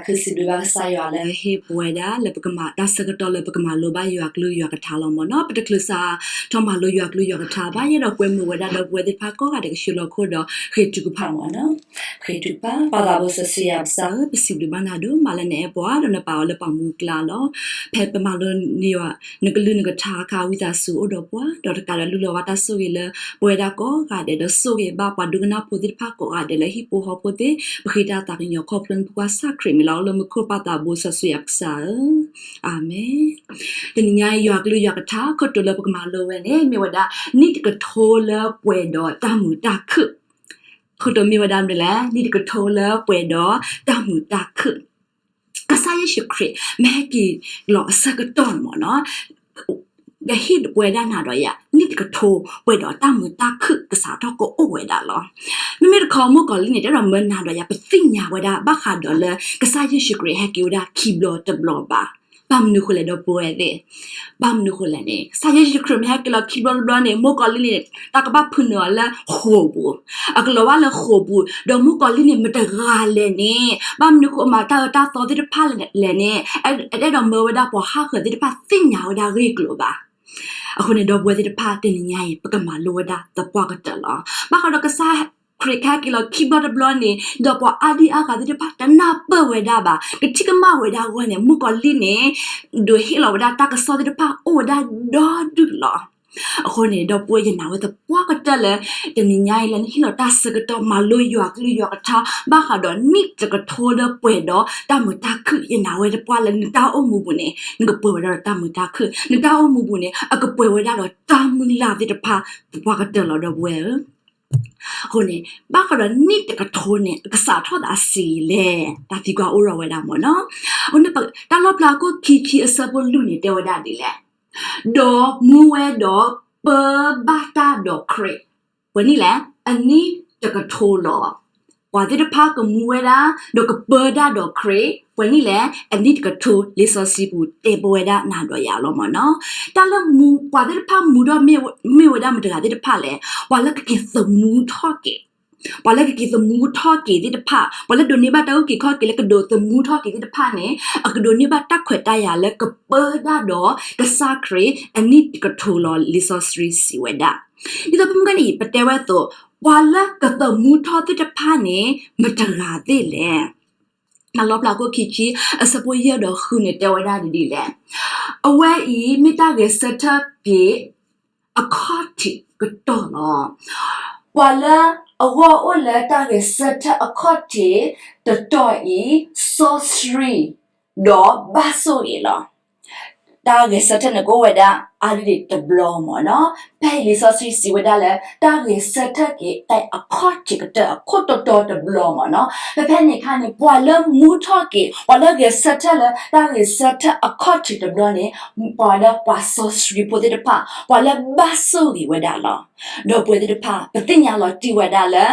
ဃ့စံးဘျုးဘၣ်ကစၢ်ယွၤလၢဟ့ၣ်ပဝဲဒၣ်လၢပကမၤတၢ်ဆၢကတီၢ်လၢပကမၤလိဘၣ်ယွၤကလုၢ်ယွၤကထါလီၤမ့ၢ်နီၤ. ပတချုးစးထီၣ်မၤလိယွၤကလုၢ်ယွၤကထါဘၣ် ယအဲၣ်ဒိးကွဲမုာ်ဝဲဒၣ်ဒီပုၢ်ဝဲၢ်သ့ၣ်တဖၣ်ကိးဂၤဒဲးကဆှၢလီၤခိၣ်ဒီးဃ့ထုကဖၣ်မ့ၢ်နီၤ. ဃ့ထုကဖၣ်. ပၢ်သးဘိစီဆှံယွၤပကစၢ်ဧၢ, ပစံးဘျုးဘၣ်နၤဒိၣ်မးလၢနအဲၣ်ပှၤ ဒီးနပာ်အီၤလၢပှၤမူကျါလီၤ. ဖဲပမၤလိန့ၢ်ယွၤ နကလုၢ်နကထါအခါ ဝံသးစူၤအိၣ်ဒီးပှၤ ဒီးတကးဒီးလူလီၤဘၣ်တၢ်ဆိၣ်ဂ့ၤလၢပဝဲဒၣ်ကိးဂၤဒဲး ဒီးဆိၣ်ဂ့ၤဘၣ်ပှၤဒိကနၣ်ဖိသ့ၣ်တဖၣ်ကိးဂၤဒဲးလၢဟံၣ်ဖိဃီဖိသ့ၣ် ပဃ့တၢ်သးကညီၤခီဖျိနဖိခွါစၢ်ခရံာ်မံၤလီၤ. အိၣ်လၢမူခိၣ်ပၢ်သးဘိစီဆှံယွၤပကစၢ်ဧၢ, အၤမ့ၣ်. တနံၤညါအံၤ ယွၤကလုၢ်ယွၤကထါ ခိၣ်တိၤလၢပကမၤလိဝဲန့ၣ် မ့ၢ်ဝဲဒၣ် နံၣ်တကထိလၢပှဲၤဒီးတၢ်မုာ်တၢ်ခုၣ်. ခိၣ်တိၤမ့ၢ်ဝဲဒၣ်မနုၤလဲၣ်, နံၣ်တကထိလၢပှဲၤဒီးတၢ်မုာ်တၢ်ခုၣ်. ကစၢ်ယ့ၣ်ၡူးခရံာ် မ့ၢ်ဟဲက့ၤလီၤအဆၢကတီၢ်န့ၣ်မ့ၢ်နီၤ, ကဟ့ၣ်ပဝဲဒၣ်နၤဒီးယၤ နံၣ်တကထိ ပှဲၤဒီးတၢ်မုာ်တၢ်ခုၣ်ကစးထီၣ်ကအိၣ်ဝဲဒၣ်လီၤ. မ့မ့ၢ်တခီ မုၣ်ကီၤလံၢ်န့ၣ် တအဲၣ်ဒိးမၢနၤဒီးယၤ ပသ့ၣ်ညါဝဲဒၣ် ဘၣ်ဃးဒီးလၢ ကစၢ်ယ့ၣ်ၡူးခရံာ်ဟဲက့ၤဝဲဒၣ်ခံဘျီတဘျီဘၣ်. ဘၣ်မနုၤဃိလဲၣ်ဒီပုၢ်ဝဲၢ်သ့ၣ်, ဘၣ်မနုၤဃိလဲၣ်န့ၣ် ကစၢ်ယ့ၣ်ၡူးခရံာ်မ့ၢ်ဟဲက့ၤလီၤခံဘျီတဘျီန့ၣ် မုၣ်ကီၤလံၢ်န့ၣ် တၢ်ကဘၣ်ဖုးနုာ်အီၤလၢဃိာ်ပူၤ, အကလီၤဘၣ်လၢဃိာ်ပူၤ, ဒီးမုၣ်ကီၤလံၢ်န့ၣ် မတဂၤလဲၣ်န့ၣ် ဘၣ်မနုၤဃိအမၤတၢ်အၢတၢ်သီသ့ၣ်တဖၣ်လဲၣ်န့ၣ် အတအဲၣ်ဒိးမၢဝဲဒၣ်ပှၤဟးဂီၤသ့ၣ်တဖၣ်သ့ၣ်ညါဝဲဒၣ်ဂ့ၢ်ကျိၤဘၣ်. အဃိန့ၣ် ဒီပုၢ်ဝဲၢ်သ့ၣ်တဖၣ် တနံၤညါအံၤ ပကမၤလိဝဲဒၣ်သပှၢ်ကတၢၢ်လီၤ. ဘၣ်ဃးဒီးကစၢ်ခရံာ်ခဲက့ၤလီၤခံဘျီတဘျီန့ၣ် ဒီးပှၤအါဒံအါဂၤသ့ၣ်တဖၣ်တနၢ်ပၢၢ်ဝဲဒၣ်ဘၣ်. ကထံၣ်ကမၣ်ဝဲဒၣ်အဂီၢ်န့ၣ် မုၣ်ကီၤလံၢ်န့ၣ် ဒုးဟ့ၣ်လီၤဝဲဒၣ်တၢ်ကစီၣ်သ့ၣ်တဖၣ်အိၣ်ဝဲဒၣ်ဒီဒူၣ်လီၤ. အဃိန့ၣ် ဒီပုၢ်ဝဲၢ် ယနာ်ဝဲသပှၢ်ကတၢၢ်လၢ တနံၤညါအံၤလၢနဟ့ၣ်လီၤတၢ်ဆၢကတီၢ် မၤလိယွၤကလုၢ်ယွၤကထါ ဘၣ်ဃးဒီးနံၣ်တကထိလၢပှဲၤဒီးတၢ်မုာ်တၢ်ခုၣ် ယနာ်ဝဲသပှၢ်လၢနတၢ်အိၣ်မူပူၤန့ၣ် နကပှဲၤဝဲဒၣ်ဒီးတၢ်မုာ်တၢ်ခုၣ်, နတၢ်အိၣ်မူပူၤန့ၣ် အကပှဲၤဝဲဒၣ်ဒီးတၢ်မုၢ်လၢ်သ့ၣ်တဖၣ်သပှၢ်ကတၢၢ်လီၤ ဒီပုၢ်ဝဲၢ်ဧၢ. အဃိန့ၣ် ဘၣ်ဃးဒီးနံၣ်တကထိန့ၣ် အကစးထီၣ်သးဆံးလဲၣ် တၢ်သံကွၢ်အိၣ်ထီၣ်ဝဲဒၣ်မ့ၢ်နီၤ. အဃိန့ၣ် တၢ်လီၣ်ဖျါခိၣ်ခံဆံအဆၢဖိလွံၢ်န့ၣ် တဲဝဲဒၣ်ဒ်လဲၣ်, ဒီးမူဝဲဒီးပၢဘၣ်တၢ်ဒီးခရံာ်, ပှဲၤနံၣ်လဲၣ်, အနံၣ်တကထိလီၤ. ပှၤသ့ၣ်တဖၣ်ကမူဝဲဒၣ် ဒီးကပၢတၢ်ဒီးခရံာ် ပှဲၤနံၣ်လဲၣ်, အနံၣ်တကထိ လံာ်စီဆှံပူၤတဲပဝဲဒၣ်နၤဒီးယၤလီၤမ့ၢ်နီၤ. တၢ်လၢမူ ပှၤသ့ၣ်တဖၣ်မူထီၣ်မ့ၢ်ဝဲဒၣ်မတဂၤသ့ၣ်တဖၣ်လဲၣ်, ပှၤလၢကက့ၤသမူထီၣ်က့ၤ ပှၤလၢကက့ၤသမူထီၣ်က့ၤသ့ၣ်တဖၣ်, ပှၤလၢဒိးန့ၢ်ဘၣ်တၢ်အုၣ်က့ၤခီၣ်က့ၤလၢကဒိးသမူထီၣ်က့ၤသ့ၣ်တဖၣ်န့ၣ် အကဒိးန့ၢ်ဘၣ်တၢ်ခွဲးတၢ်ယာ်လၢကပၢတၢ်ဒီးကစၢ်ခရံာ် အနံၣ်တကထိလီၤ လံာ်စီဆှံစံးဝဲဒၣ်. ဒ်သိးဖဲမုၢ်ဂီၤန့ၣ်အံၤ ပတဲဝဲအသိး, ပှၤလၢကသမူထီၣ်သ့ၣ်တဖၣ်န့ၣ် မတဂၤသ့ၣ်လဲၣ်. တၢ်လီၣ်ဖျါခိၣ်ခံဆံ အဆၢဖိယဲၢ်ဒီးဃုန့ၣ် တဲဝဲဒၣ်ဒ်လဲၣ်, အဝဲအံၤမ့ၢ်တၢ်ဂဲၤဆၢထၢၣ်က့ၤ အခီၣ်ထံးကတီၢ်လီၤ. ပှၤလၢအဂီၢ်အိၣ်လၢတၢ်ဂဲၤဆၢထၢၣ်အခီၣ်ထံးတတီၤအံၤ, စီဆှံ ဒီးဘၣ်ဆိၣ်ဂ့ၤလီၤ. တၢ်ဂဲၤဆၢထၢၣ်န့ၣ်ကအိၣ်ဝဲဒၣ်အါဒၣ်တဘျီမ့ၢ်နီၤ. ဖဲအံၤလံာ်စီဆှံစံးဝဲဒၣ်လၢ တၢ်ဂဲၤဆၢထၢၣ်က့ၤတၢ်အခီၣ်ထံးကတၢၢ်အခိၣ်တီတီတဘျီမ့ၢ်နီၤ. ဖဲဖဲန့ၣ်အခါန့ၣ် ပှၤလၢမူထီၣ်က့ၤ, ပှၤလၢဂဲၤဆၢထၢၣ်လၢတၢ်ဂဲၤဆၢထၢၣ်အခီၣ်ထံးတဘျီန့ၣ် ပှၤလၢပှၤစီဆှံဖိသ့ၣ်တဖၣ် ပှၤလၢဘၣ်ဆိၣ်ဂ့ၤဝဲဒၣ်လီၤ. ဒီပုၢ်ဝဲၢ်သ့ၣ်တဖၣ် ပသ့ၣ်ညါလီၤတံၢ်ဝဲဒၣ်လၢ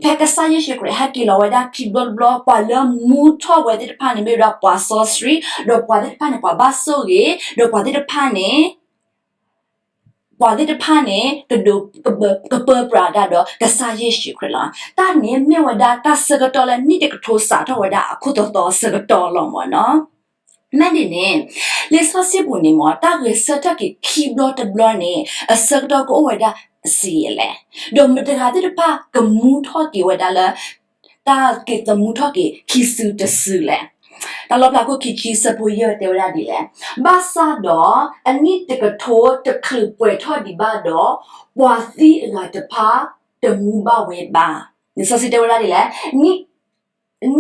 ဖဲကစၢ်ယ့ၣ်ၡူးခရံာ်ဟဲက့ၤလီၤဝဲဒၣ်ခံဘျီတဘျီ ပှၤလၢမူထီၣ်ဝဲသ့ၣ်တဖၣ်န့ၣ် မ့ၢ်ဝဲဒၣ်ပှၤစီဆှံ, ဒီးပှၤသ့ၣ်တဖၣ်န့ၣ် ပှၤဘၣ်ဆိၣ်ဂ့ၤ, ဒီးပှၤသ့ၣ်တဖၣ်န့ၣ် ပှၤသ့ၣ်တဖၣ်န့ၣ် ကဒိး ကပၢပြးတၢ်ဒီးကစၢ်ယ့ၣ်ၡူးခရံာ်လီၤ. တၢ်န့ၣ်မ့ၢ်ဝဲဒၣ်တၢ်ဆၢကတီၢ်လၢနံၣ်တကထိစးထီၣ်ဝဲဒၣ်အခိၣ်တီတီအဆၢကတီၢ်လီၤမ့ၢ်နီၤ. မ့ၢ်ဒ်န့ၣ် လံာ်စီဆှံပူၤန့ၣ်မ့ၢ် တၢ်ဂဲၤဆၢထၢၣ်က့ၤခံဘျီတဘျီန့ၣ် အဆၢကတီၢ်ကအိၣ်ဝဲဒၣ်ဆံးယံာ်လဲၣ်. ဒီးမတဂၤသ့ၣ်တဖၣ်ကမူထီၣ်က့ၤဝဲဒၣ်လၢ တၢ်က့ၤသမူထီၣ်က့ၤခံစုတစုလဲၣ်. တၢ်လီၣ်ဖျါခိၣ်ခံဆံဆၢဖိယဲၢ်တဲဝဲဒၣ်ဒ်လဲၣ်, ဘၣ်ဆၣ်ဒီး အနံၣ်တကထိတချုးပှဲၤထီၣ်ဒံးဘၣ်ဒီး ပှၤသံအဂၤတဖၣ်တမူဘၣ်ဝဲဘၣ်. လံာ်စီဆှံတဲဝဲဒၣ်ဒ်လဲၣ်,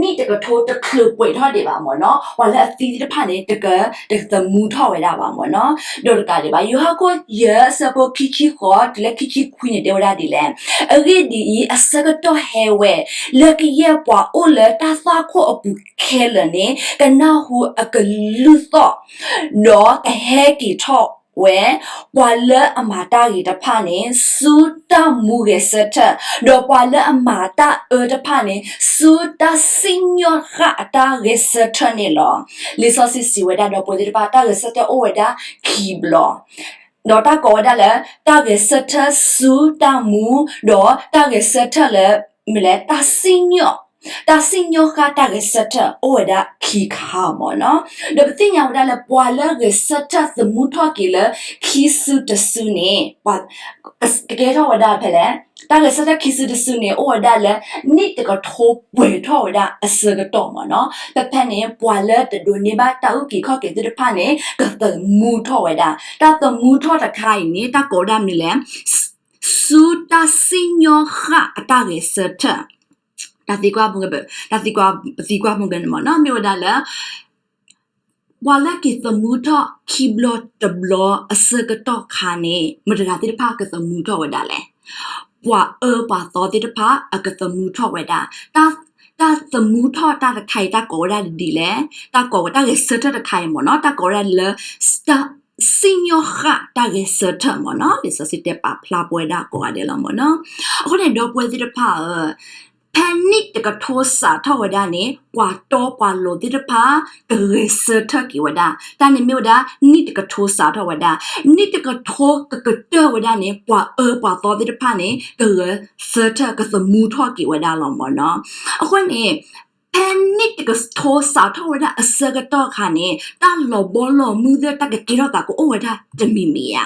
နံၣ်တကထိတချုးပှဲၤထီၣ်ဒံးဘၣ်မ့ၢ်နီၤ, ပှၤလၢအသံသ့ၣ်တဖၣ်န့ၣ် တက တသမူထီၣ်ဝဲဒၣ်ဘၣ်မ့ၢ်နီၤ. ဒီးတကးဒံးဘၣ် ယိၤဟၣ်ခိၣ်ယဲၢ်အဆၢဖိခံဆံဃိးတုၤလၢခံဆံခွံန့ၣ် တဲဝဲဒၣ်ဒ်လဲၣ်, အဂ့ၢ်ဒ်အံၤ, အဆၢကတီၢ်ဟဲဝဲ လၢကယဲၢ်ပှၤအိၣ်လၢတၢ်သွၣ်ခိၣ်အပူၤခဲလၢာ်န့ၣ် ကနၢ်ဟူအကလုၢ်သီၣ် ဒီးကဟဲက့ၤထီၣ်ဝဲ ပှၤလၢအမၤတၢ်ဂ့ၤတဖၣ်န့ၣ် ဆူတၢ်မူဂဲၤဆၢထၢၣ်, ဒီးပှၤလၢအမၤတၢ်အၢတဖၣ်န့ၣ် ဆူတၢ်စံၣ်ညီၣ်ဃၣ်အတၢ်ဂဲၤဆၢထၢၣ်န့ၣ်လီၤ. လံာ်စီဆှံစံးဝဲဒၣ်ဒီး ပဝဲသ့ၣ်တဖၣ် တၢ်ဂဲၤဆၢထၢၣ်အိၣ်ဝဲဒၣ်ခံဘျီ ဒီးတၢ်ကိးဝဲဒၣ်လၢ တၢ်ဂဲၤဆၢထၢၣ်ဆူတၢ်မူ, ဒီးတၢ်ဂဲၤဆၢထၢၣ်လၢ မ့ၢ်လဲၣ် တၢ်စံၣ်ညီၣ် တၢ်စံၣ်ညီၣ်ဃၣ်တၢ်ဂဲၤဆၢထၢၣ်အိၣ်ဝဲဒၣ်ခံခါမ့ၢ်နီၤ. ဒီးပသ့ၣ်ညါဝဲဒၣ်လၢပှၤလၢဂဲၤဆၢထၢၣ်သမူထီၣ်က့ၤလၢခံစုတစုန့ၣ် ကကဲထီၣ်ဝဲဒၣ်ဖဲလဲၣ်, တၢ်ဂဲၤဆၢထၢၣ်ခံစုတစုန့ၣ် အိၣ်ဝဲဒၣ်လၢ နံၣ်တကထိပှဲၤထီၣ်ဝဲဒၣ်အဆၢကတီၢ်မ့ၢ်နီၤ. ဖဲဖဲန့ၣ် ပှၤလၢတဒိးန့ၢ်ဘၣ်တၢ်အုၣ်က့ၤခီၣ်က့ၤသ့ၣ်တဖၣ်န့ၣ် ကသမူထီၣ်ဝဲဒၣ်. တၢ်သမူထီၣ်တခါအံၤန့ၣ် တၢ်ကိးဝဲဒၣ်မနုၤလဲၣ်, ဆူတၢ်စံၣ်ညီၣ်ဃၣ်အတၢ်ဂဲၤဆၢထၢၣ် တၢ်သံကွၢ်မုၢ်ဂၢၢ်, တၢ်သံကွၢ်မုၢ်ဂၢၢ်န့ၣ်မ့ၢ်နီၤ မ့ၢ်ဝဲဒၣ်လၢ ပှၤလၢက့ၤသမူထီၣ်ခံဘျီတဘျီအဆၢကတီၢ်ခါန့ၣ် မတၤတဂၤသ့ၣ်တဖၣ်ကသမူထီၣ်ဝဲဒၣ်လဲၣ်. ပှၤအၢပှၤသီသ့ၣ်တဖၣ်အကသမူထီၣ်ဝဲဒၣ်. တၢ်သမူထီၣ်တၢ်တခါအံၤ တၢ်ကိးဝဲဒၣ်ဒ်လဲၣ်, တၢ်ကိးဝဲတၢ်ဂဲၤဆၢထၢၣ်တခါအံၤမ့ၢ်နီၤ တၢ်ကိးဝဲဒၣ်လၢ စံၣ်ညီၣ်ဃၣ်တၢ်ဂဲၤဆၢထၢၣ်မ့ၢ်နီၤ. လံာ်စီဆှံတဲပာ်ဖျါပဝဲဒၣ်ကိးဂၤဒဲးလီၤမ့ၢ်နီၤ. အဃိန့ၣ် ဒီပုၢ်ဝဲၢ်သ့ၣ်တဖၣ်ဧၢ, ဖဲနံၣ်တကထိစးထီၣ်ဝဲဒၣ်န့ၣ် ပှၤတီပှၤလိၤသ့ၣ်တဖၣ် ကဂဲၤဆၢထၢၣ်က့ၤဝဲဒၣ်. တၢ်န့ၣ်မ့ၢ်ဝဲဒၣ် နံၣ်တကထိစးထီၣ်ဝဲဒၣ်, နံၣ်တကထိကကတၢၢ်ဝဲဒၣ်န့ၣ် ပှၤအၢပှၤသီသ့ၣ်တဖၣ်န့ၣ် ကဂဲၤဆၢထၢၣ်ကသမူထီၣ်က့ၤဝဲဒၣ်လီၤမ့ၢ်နီၤ. အဃိန့ၣ် ဖဲနံၣ်တကထိစးထီၣ်ဝဲဒၣ်အဆၢကတီၢ်ခါန့ၣ် တၢ်လီၤဘီလီၤမုၢ်သ့ၣ်တၢ်ကကဲထီၣ်သးကအိၣ်ဝဲဒၣ်တမံၤမံၤဧါ.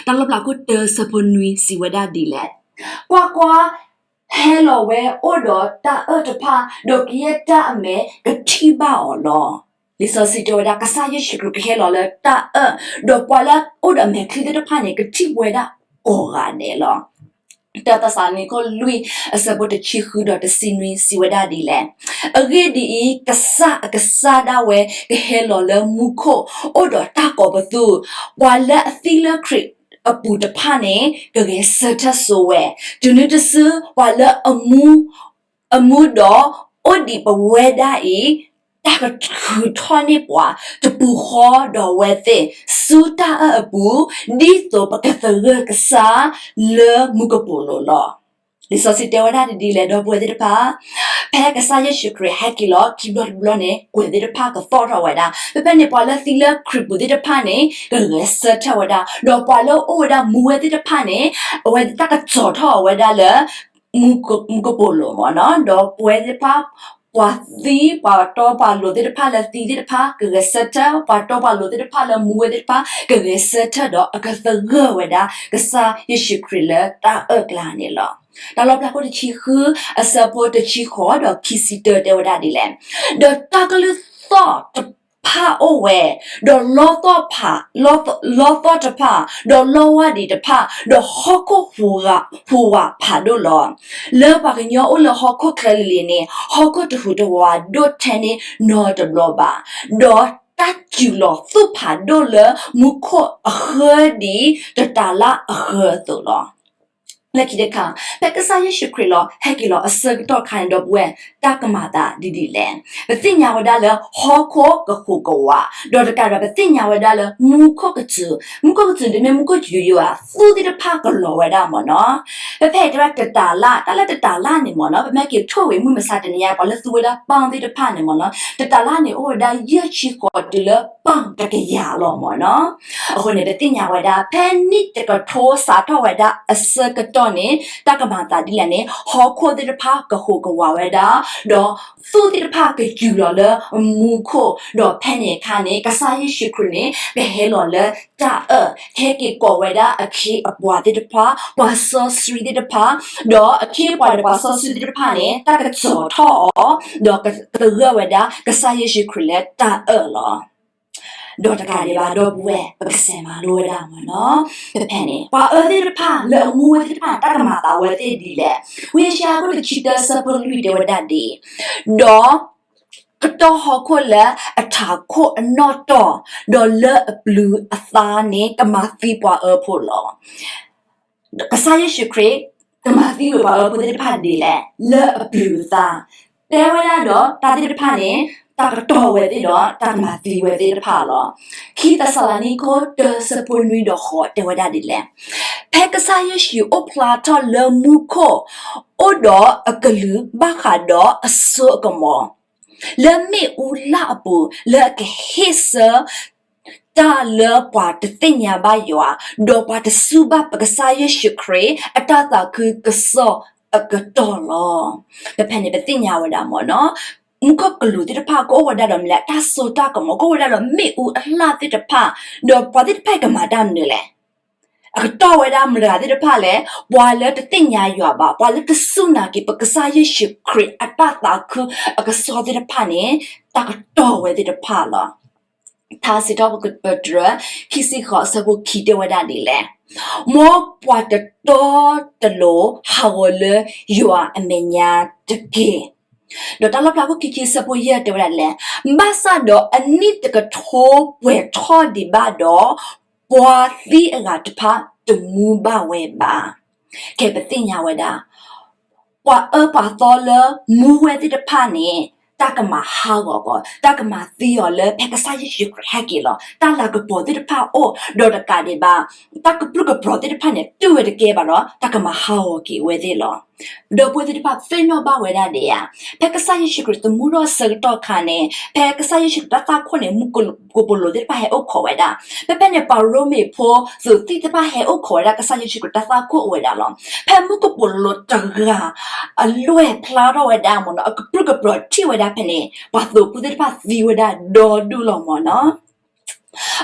တၢ်လီၣ်ဖျါခိၣ်တၢဆၢဖိနွံစံးဝဲဒၣ်ဒ်လဲၣ်, ကွၢ်ကွၢ်, ဟဲလီၤဝဲအိၣ်ဒီးတၢ်အၢၣ်တဖၣ်, ဒီးကယဲၢ်တၢ်အမဲာ်ကထံၣ်ဘၣ်အီၤလီၤ. လံာ်စီဆှံတဲဝဲဒၣ် ကစၢ်ယ့ၣ်ၡူးခရံာ်ကဟဲလီၤလၢတၢ်အၢၣ်, ဒီးပှၤလၢအအိၣ်ဒီးအမဲာ်ချံသ့ၣ်တဖၣ်န့ၣ် ကထံၣ်ဝဲဒၣ်ကိးဂၤဒဲးလီၤ. တၢသ့းစၤလနံခိၣ်လွံၢ်အဆၢဖိတဆံဃုဒီးတဆံနွံစံးဝဲဒၣ်ဒ်လဲၣ်, အဂ့ၢ်ဒ်အံၤ, ကစၢ်အကစၢ်ဒၣ်ဝဲကဟဲလီၤလၢမူခိၣ်, အိၣ်ဒီးတၢ်ကိးပသူ, ပှၤလၢအသံလၢခရံာ်အပူၤတဖၣ်န့ၣ် ကဂဲၤဆၢထၢၣ်ဆိဝဲ, တုၤနုၤတစု ပှၤလၢအမူ အမူဒီးအိၣ်ဒံးပဝဲဒၣ်အံၤ, တၢ်ကထုးထီၣ်န့ၢ်ပှၤတပူၤဃီဒီးအဝဲသ့ၣ် ဆူတၢ်အၢၣ်အပူၤ, ဒ်သိးပကသဂၢၢ်ကစၢ်လၢမူကပိာ်လိၤလီၤ. လံာ်စီဆှံတဲဝဲဒၣ်ဒ်လဲၣ် ဒီပုၢ်ဝဲၢ်သ့ၣ်တဖၣ်, ဖဲကစၢ်ယ့ၣ်ၡူးခရံာ်ဟဲက့ၤလီၤခံဘျီတဘျီန့ၣ် ကွဲၤသ့ၣ်တဖၣ်ကသီၣ်ထီၣ်ဝဲဒၣ်. ဖဲဖဲန့ၣ် ပှၤလၢသံလၢခရံာ်ပူၤသ့ၣ်တဖၣ်န့ၣ် ကဂဲၤဆၢထၢၣ်ဝဲဒၣ်, ဒီးပှၤလၢအအိၣ်ဝဲဒၣ်မူဝဲသ့ၣ်တဖၣ်န့ၣ် အဝဲတၢ်ကစီၣ်ထီၣ်အီၤဝဲဒၣ်လၢ မူကပိာ်လိၤမ့ၢ်နီၤ, ဒီးပဝဲသ့ၣ်တဖၣ် ပှၤသံ ပှၤတီပှၤလိၤသ့ၣ်တဖၣ်လၢသံသ့ၣ်တဖၣ် ကဂဲၤဆၢထၢၣ်, ပှၤတီပှၤလိၤသ့ၣ်တဖၣ်လၢမူဝဲသ့ၣ်တဖၣ် ကဂဲၤဆၢထၢၣ်ဒီးအကသဂၢၢ်ဝဲဒၣ် ကစၢ်ယ့ၣ်ၡူးခရံာ်လၢတၢ်အၢၣ်ကျါန့ၣ်လီၤ. တၢ်လီၣ်ဖျါခိၣ်တဆံဃု အဆၢဖိတဆံဃိးဒီးခံဆံတၢတဲဝဲဒၣ်ဒ်လဲၣ်, ဒီးတၢ်ကလုၢ်သီၣ်တဖၣ်အိၣ်ဝဲ, ဒီးလီသီၣ်ဖး, လီသီၣ်တဖၣ်, ဒီးလီဝါဒံးတဖၣ်, ဒီးဟီၣ်ခိၣ်ဟူးဝးဖးဒိၣ်လီၤ. လၢပှၤကညီအိၣ်လၢဟီၣ်ခိၣ်ချၢလံၤလံၤန့ၣ် ဟီၣ်ခိၣ်တဟူးတဝးဒိၣ်ထဲန့ၣ်နီတဘျီဘၣ်, ဒီးတၢ်စူၤလီၤသူၣ်ဖးဒိၣ်လၢမူခိၣ်အဃၢၤဒံးတတၤလၣ်အဃၢၤအသိးလီၤ. လၢခံတခါ, ဖဲကစၢ်ယ့ၣ်ၡူးခရံာ်လီၤ ဟဲက့ၤလီၤအဆၢကတီၢ်ခါန့ၣ် ဒီပုၢ်ဝဲၢ် တၢ်ကမၤသးဒ်ဒ်လဲၣ်. ပသ့ၣ်ညါဝဲဒၣ်လၢဟီၣ်ခိၣ်ကဟူးကဝး, ဒီးတကးဒီး ပသ့ၣ်ညါဝဲဒၣ်လၢမူခိၣ်ကစူၤ, မူခိၣ်ကစူၤတမ့ၢ်မူခိၣ်ကစူၤယိာ်ဧါ, သူၣ်သ့ၣ်တဖၣ်ကလီၤဝဲဒၣ်မ့ၢ်နီၤ. ဖဲဖဲအံၤတဲဝဲဒၣ်တတၤလၣ်, တၢ်လၢတတၤလၣ်န့ၣ်မ့ၢ်နီၤ, ပမ့ၢ်က့ၤထိၣ်ဝံၤမုၢ်မဆါတနံၤညါ ပှၤလၢသူဝဲဒၣ်ပၣ်သ့ၣ်တဖၣ်န့ၣ်မ့ၢ်နီၤ, တတၤလၣ်န့ၣ်အိၣ်ဝဲဒၣ်ယဲၢ်ဆံဃိးတုၤလၢပၣ်တကယၤလီၤမ့ၢ်နီၤ. အဃိန့ၣ် ပသ့ၣ်ညါဝဲဒၣ် ဖဲနံၣ်တကထိစးထီၣ်ဝဲဒၣ်အဆၢကတီၢ်န့ၣ် တၢ်ကမၤသးဒ်လဲၣ်န့ၣ် ဟီၣ်ခိၣ်သ့ၣ်တဖၣ်ကဟူးကဝးဝဲဒၣ်, ဒီးသူၣ်သ့ၣ်တဖၣ်ကစူၤလီၤလၢမူခိၣ်, ဒီးဖဲန့ၣ်အခါန့ၣ် ကစၢ်ယ့ၣ်ၡူးခရံာ်န့ၣ် ကဟဲလီၤလၢတၢ်အၢၣ်, ကဟဲက့ၤကိးဝဲဒၣ်အခ့အပှၤသ့ၣ်တဖၣ်, ပှၤစီဆှံသ့ၣ်တဖၣ်, ဒီးအခ့အပှၤဒီးပှၤစီဆှံသ့ၣ်တဖၣ်န့ၣ် တၢ်ကကစီၤထီၣ်အီၤ, ဒီးကသဂၢၢ်ဝဲဒၣ် ကစၢ်ယ့ၣ်ၡူးခရံာ်လၢတၢ်အၢၣ်လီၤ. ဒီးတကးဒံးဘၣ် ဒီပုၢ်ဝဲၢ် ပကစဲးမၤလိဝဲဒၣ်မ့ၢ်နီၤ, ဖဲဖဲန့ၣ် ပှၤအၢသ့ၣ်တဖၣ် လၢအမူဝဲသ့ၣ်တဖၣ်န့ၣ် တၢ်ကမၤသးဝဲသ့ၣ်ဒ်လဲၣ်. ဝံယၡါယၤ အခိၣ်တဆံတၢ အဆၢဖိလွံၢ်တဲဝဲဒၣ်ဒ်အံၤ, ဒီး ကတီၢ်ဟီၣ်ခိၣ်လၢအထးခိၣ်အနီၢ်တီၢ်, ဒီးလၢအပျုၤအသးန့ၣ် ကမၤသံပှၤအၢဖိလီၤ. ကစၢ်ယ့ၣ်ၡူးခရံာ် ကမၤသံဝဲပှၤအၢဖိသ့ၣ်တဖၣ်ဒ်လဲၣ်, လၢအပျုၤအသး, တဲဝဲဒၣ်ဒီးတၢ်သ့ၣ်တဖၣ်န့ၣ် တၢ်ကတီၢ်ဝဲသ့ၣ်ဒီးတၢ်ကမၤသံဝဲသ့ၣ်တဖၣ်လီၤ. ခံသ့းစၤလနံခိၣ်တၢ အဆၢဖိနွံဒီးဃိးတဲဝဲဒၣ်ဒ်လဲၣ်, ဖဲကစၢ်ယ့ၣ်ၡူးအိၣ်ဖျါထီၣ်လၢမူခိၣ်, အိၣ်ဒီးအကလုာ်ဘၣ်ဃးဒီးအစိအကမီၤ လၢမ့ၣ်အူလၣ်အပူၤ လၢအကဟ့ၣ်ဆၢ တၢ်လၢပှၤတသ့ၣ်ညါဘၣ်ယွၤ, ဒီးပှၤတစူၢ်ဘၣ်ပကစၢ်ယ့ၣ်ၡူးခရံာ် အတၢ်သးခုကစီၣ် အကတီၢ်လီၤ. ပဖဲန့ၣ်ပသ့ၣ်ညါဝဲဒၣ်မ့ၢ်နီၤ, မူခိၣ်ကလူးသ့ၣ်တဖၣ်ကအိၣ်ဝဲဒၣ်ဒီးမနုၤလဲၣ်, တၢ်စိတၢ်ကမီၤ ကအိၣ်ဝဲဒၣ်ဒီးမ့ၣ်အူအလၣ်သ့ၣ်တဖၣ်, ဒီးပှၤသ့ၣ်တဖၣ်အံၤကမၤတၢ်မနုၤလဲၣ်. အကတီၢ်ဝဲဒၣ်မတၤဂၤသ့ၣ်တဖၣ်လဲၣ်, ပှၤလၢတသ့ၣ်ညါယွၤဘၣ်, ပှၤလၢတစူၢ်နာ်က့ၤပကစၢ်ယ့ၣ်ၡူးခရံာ်အတၢ်သးခုအကစီၣ်သ့ၣ်တဖၣ်န့ၣ် တၢ်ကတီၢ်ဝဲသ့ၣ်တဖၣ်လီၤ. ထါစံးထီၣ်ပတြၢၤ ခံဆံဃိးအဆၢဖိခံတဲဝဲဒၣ်ဒ်လဲၣ်, မ်ပှၤတတီတလိၤဟးဂီၤလၢယွၤအမဲာ်ညါတက့ၢ်. ဒီးတၢ်လီၣ်ဖျါခိၣ်ခံဆံအဆၢဖိယဲၢ်တဲဝဲဒၣ်ဒ်လဲၣ်, ဘၣ်ဆၣ်ဒီးအနံၣ်တကထိပှဲၤထီၣ်ဒံးဘၣ်ဒီး, ပှၤသံအဂၤတဖၣ်တမူဘၣ်ဝဲဘၣ်. ကဲပသ့ၣ်ညါဝဲဒၣ် ပှၤအၢပှၤသီလၢမူဝဲသ့ၣ်တဖၣ်န့ၣ် တၢ်ကမၤဟးဂီၤကီး, တၢ်ကမၤသံအီၤလၢဖဲကစၢ်ယ့ၣ်ၡူးခရံာ်ဟဲက့ၤလီၤ. တၢ်လၤကပီၤသ့ၣ်တဖၣ်အိၣ်, ဒီးတကးဒံးဘၣ် တၢ်ကပြုၢ်ကပြီၤသ့ၣ်တဖၣ်န့ၣ် တုၤဝဲတကဲဘၣ်ဒီး တၢ်ကမၤဟးဂီၤက့ၤဝဲသ့ၣ်လီၤ. ဒီပုၢ်ဝဲၢ်သ့ၣ်တဖၣ်သ့ၣ်နီၣ်ဘၣ်ဝဲဒၣ်ဒ်ဧါ, ဖဲကစၢ်ယ့ၣ်ၡူးခရံာ်သမူထီၣ်အဆၢကတီၢ်ခါန့ၣ် ဖဲကစၢ်ယ့ၣ်ၡူးခရံာ်တၢ်သးခိၣ်န့ၣ် မူကပိာ်လိၤသ့ၣ်တဖၣ်ဟဲအိၣ်ခိးဝဲဒၣ်, ဖဲဖဲန့ၣ် ပှၤရိမ့ၤဖိသုးသံၣ်သ့ၣ်တဖၣ်ဟဲအိၣ်ခိးဝဲဒၣ် ကစၢ်ယ့ၣ်ၡူးခရံာ်တၢ်သးခိၣ်အိၣ်ဝဲဒၣ်လီၤ. ဖဲမူကပိာ်လိၤတဂၤ အလွဲၢ်ဖျါထီၣ်ဝဲဒၣ်မ့ၢ်နီၤ, အကပြုၢ်ကပြီၤထံၣ်ဝဲဒၣ်ဖဲန့ၣ် ပှၤသုးဖိသ့ၣ်တဖၣ်သံဝဲဒၣ်ဒီဒူၣ်လီၤမ့ၢ်နီၤ.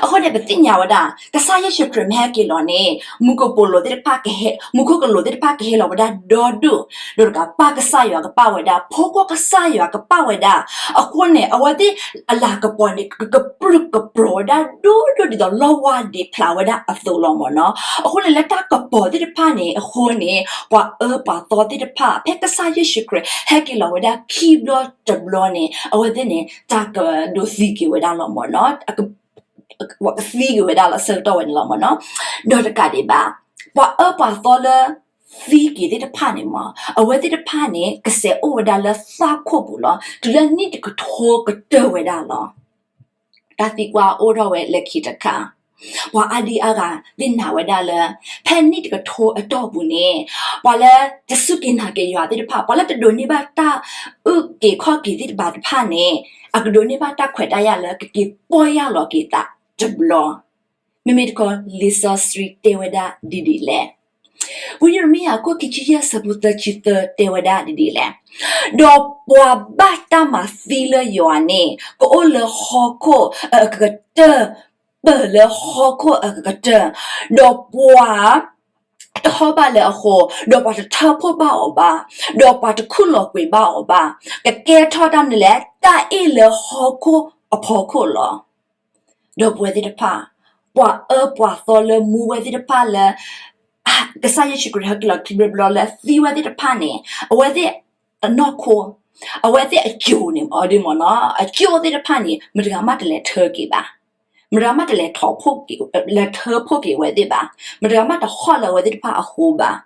အဃိန့ၣ် ပသ့ၣ်ညါဝဲဒၣ် ကစၢ်ယ့ၣ်ၡူးခရံာ်မ့ၢ်ဟဲက့ၤလီၤန့ၣ် မူကပိာ်လိၤသ့ၣ်တဖၣ်ကဟဲ, မူခိၣ်ကလူးသ့ၣ်တဖၣ်ကဟဲလီၤဝဲဒၣ်ဒီဒူၣ်, ဒီးတကးပၢ်ကစၢ်ယွၤကပၢ်ဝဲဒၣ်, ဖိခွါကစၢ်ယွၤကပၢ်ဝဲဒၣ်, အဃိန့ၣ် အဝဲသ့ၣ်အလၤကပီၤန့ၣ် ကကပြုၢ်ကပြီၤဝဲဒၣ်ဒိၣ်ဒိၣ်ဒ်သိးလီၢ်ဝါဒံးဖျါဝဲဒၣ်အသိးလီၤမ့ၢ်နီၤ. အဃိန့ၣ် လၢတၢ်ကပီၤသ့ၣ်တဖၣ်န့ၣ် အဃိန့ၣ် ပှၤအၢပှၤသီသ့ၣ်တဖၣ် ဖဲကစၢ်ယ့ၣ်ၡူးခရံာ်ဟဲက့ၤလီၤဝဲဒၣ်ခံဘျီတဘျီန့ၣ် အဝဲသ့ၣ်န့ၣ် တၢ်ကဒိးသံက့ၤဝဲဒၣ်လီၤမ့ၢ်နီၤ. ကသံက့ၤဝဲဒၣ်လီၤ ဆၢကတီၢ်ဝဲန့ၣ်လီၤမ့ၢ်နီၤ. ဒီးတကးဒံးဘၣ် ပှၤအၢပှၤသီလၢ သံက့ၤသ့ၣ်တဖၣ်န့ၣ်မ့ၢ် အဝဲသ့ၣ်တဖၣ်န့ၣ် ကစဲးအိၣ်ဝဲဒၣ်လၢသးခိၣ်ပူၤလီၤ. တုၤလၢနံၣ်တကထိကတၢၢ်ဝဲဒၣ်လီၤ. တၢ်သံကွၢ်အိၣ်ထီၣ်ဝဲလၢခံတခါ, ပှၤအါဒံအါဂၤသ့ၣ်နာ်ဝဲဒၣ်လၢ ဖဲနံၣ်တကထိအတီၢ်ပူၤန့ၣ် ပှၤလၢတစူၢ်က့ၤနာ်က့ၤယွၤသ့ၣ်တဖၣ်, ပှၤလၢတဒိးန့ၢ်ဘၣ်တၢ်အုၣ်က့ၤခီၣ်က့ၤသ့ၣ်တဖၣ်တဖၣ်န့ၣ် အကဒိးန့ၢ်ဘၣ်တၢ်ခွဲးတၢ်ယာ်လၢကက့ၤပီၢ်ယၢ်လီၤက့ၤသးတဘျီ. မ့မ့ၢ်တခီ လံာ်စီဆှံတဲဝဲဒၣ်ဒ်ဒ်လဲၣ်. ဝံယံးရမံယၤခိၣ်ခံဆံယဲၢ်ဆၢဖိသၢဆံသၢတဲဝဲဒၣ်ဒ်ဒ်လဲၣ်. ဒီးပှၤဘၣ်တၢ်မၤသံလၢယွၤန့ၣ် ကအိၣ်လၢဟီၣ်ခိၣ်အကကတၢၢ်, ပၢၢ်လၢဟီၣ်ခိၣ်အကကတၢၢ်, ဒီးပှၤ တဟီၣ်ဘၣ်လၢအဃိ, ဒီးပှၤတထၢဖှိၣ်ဘၣ်အီၤဘၣ်, ဒီးပှၤတခူၣ်လီၤကွံာ်ဘၣ်အီၤဘၣ်, ကကဲထီၣ်တၢ်မနုၤလဲၣ်, တၢ်အ့ၣ်လၢဟီၣ်ခိၣ်အဖီခိၣ်လီၤ. ဒီပုၢ်ဝဲၢ်သ့ၣ်တဖၣ်, ပှၤအၢပှၤသီလၢမူဝဲသ့ၣ်တဖၣ်လၢ ကစၢ်ယ့ၣ်ၡူးခရံာ်ဟဲက့ၤလီၤခံဘျီဘျီလၢသံဝဲသ့ၣ်တဖၣ်န့ၣ် အဝဲသ့ၣ်အနီၢ်ခိ, အဝဲသ့ၣ်အစိၤန့ၣ် အီၤဒ်မ့ၢ်နီၤ, အစိၤသ့ၣ်တဖၣ်န့ၣ် မတဂၤမးတလဲၤထၢက့ၤဘၣ်, မတဂၤမးတလဲၤထၢဖှိၣ်က့ၤ, လဲၤထၢဖှိၣ်က့ၤအဝဲသ့ၣ်ဘၣ်, မတဂၤမးတဟီၣ်လၢအဝဲသ့ၣ်တဖၣ်အဃိဘၣ်.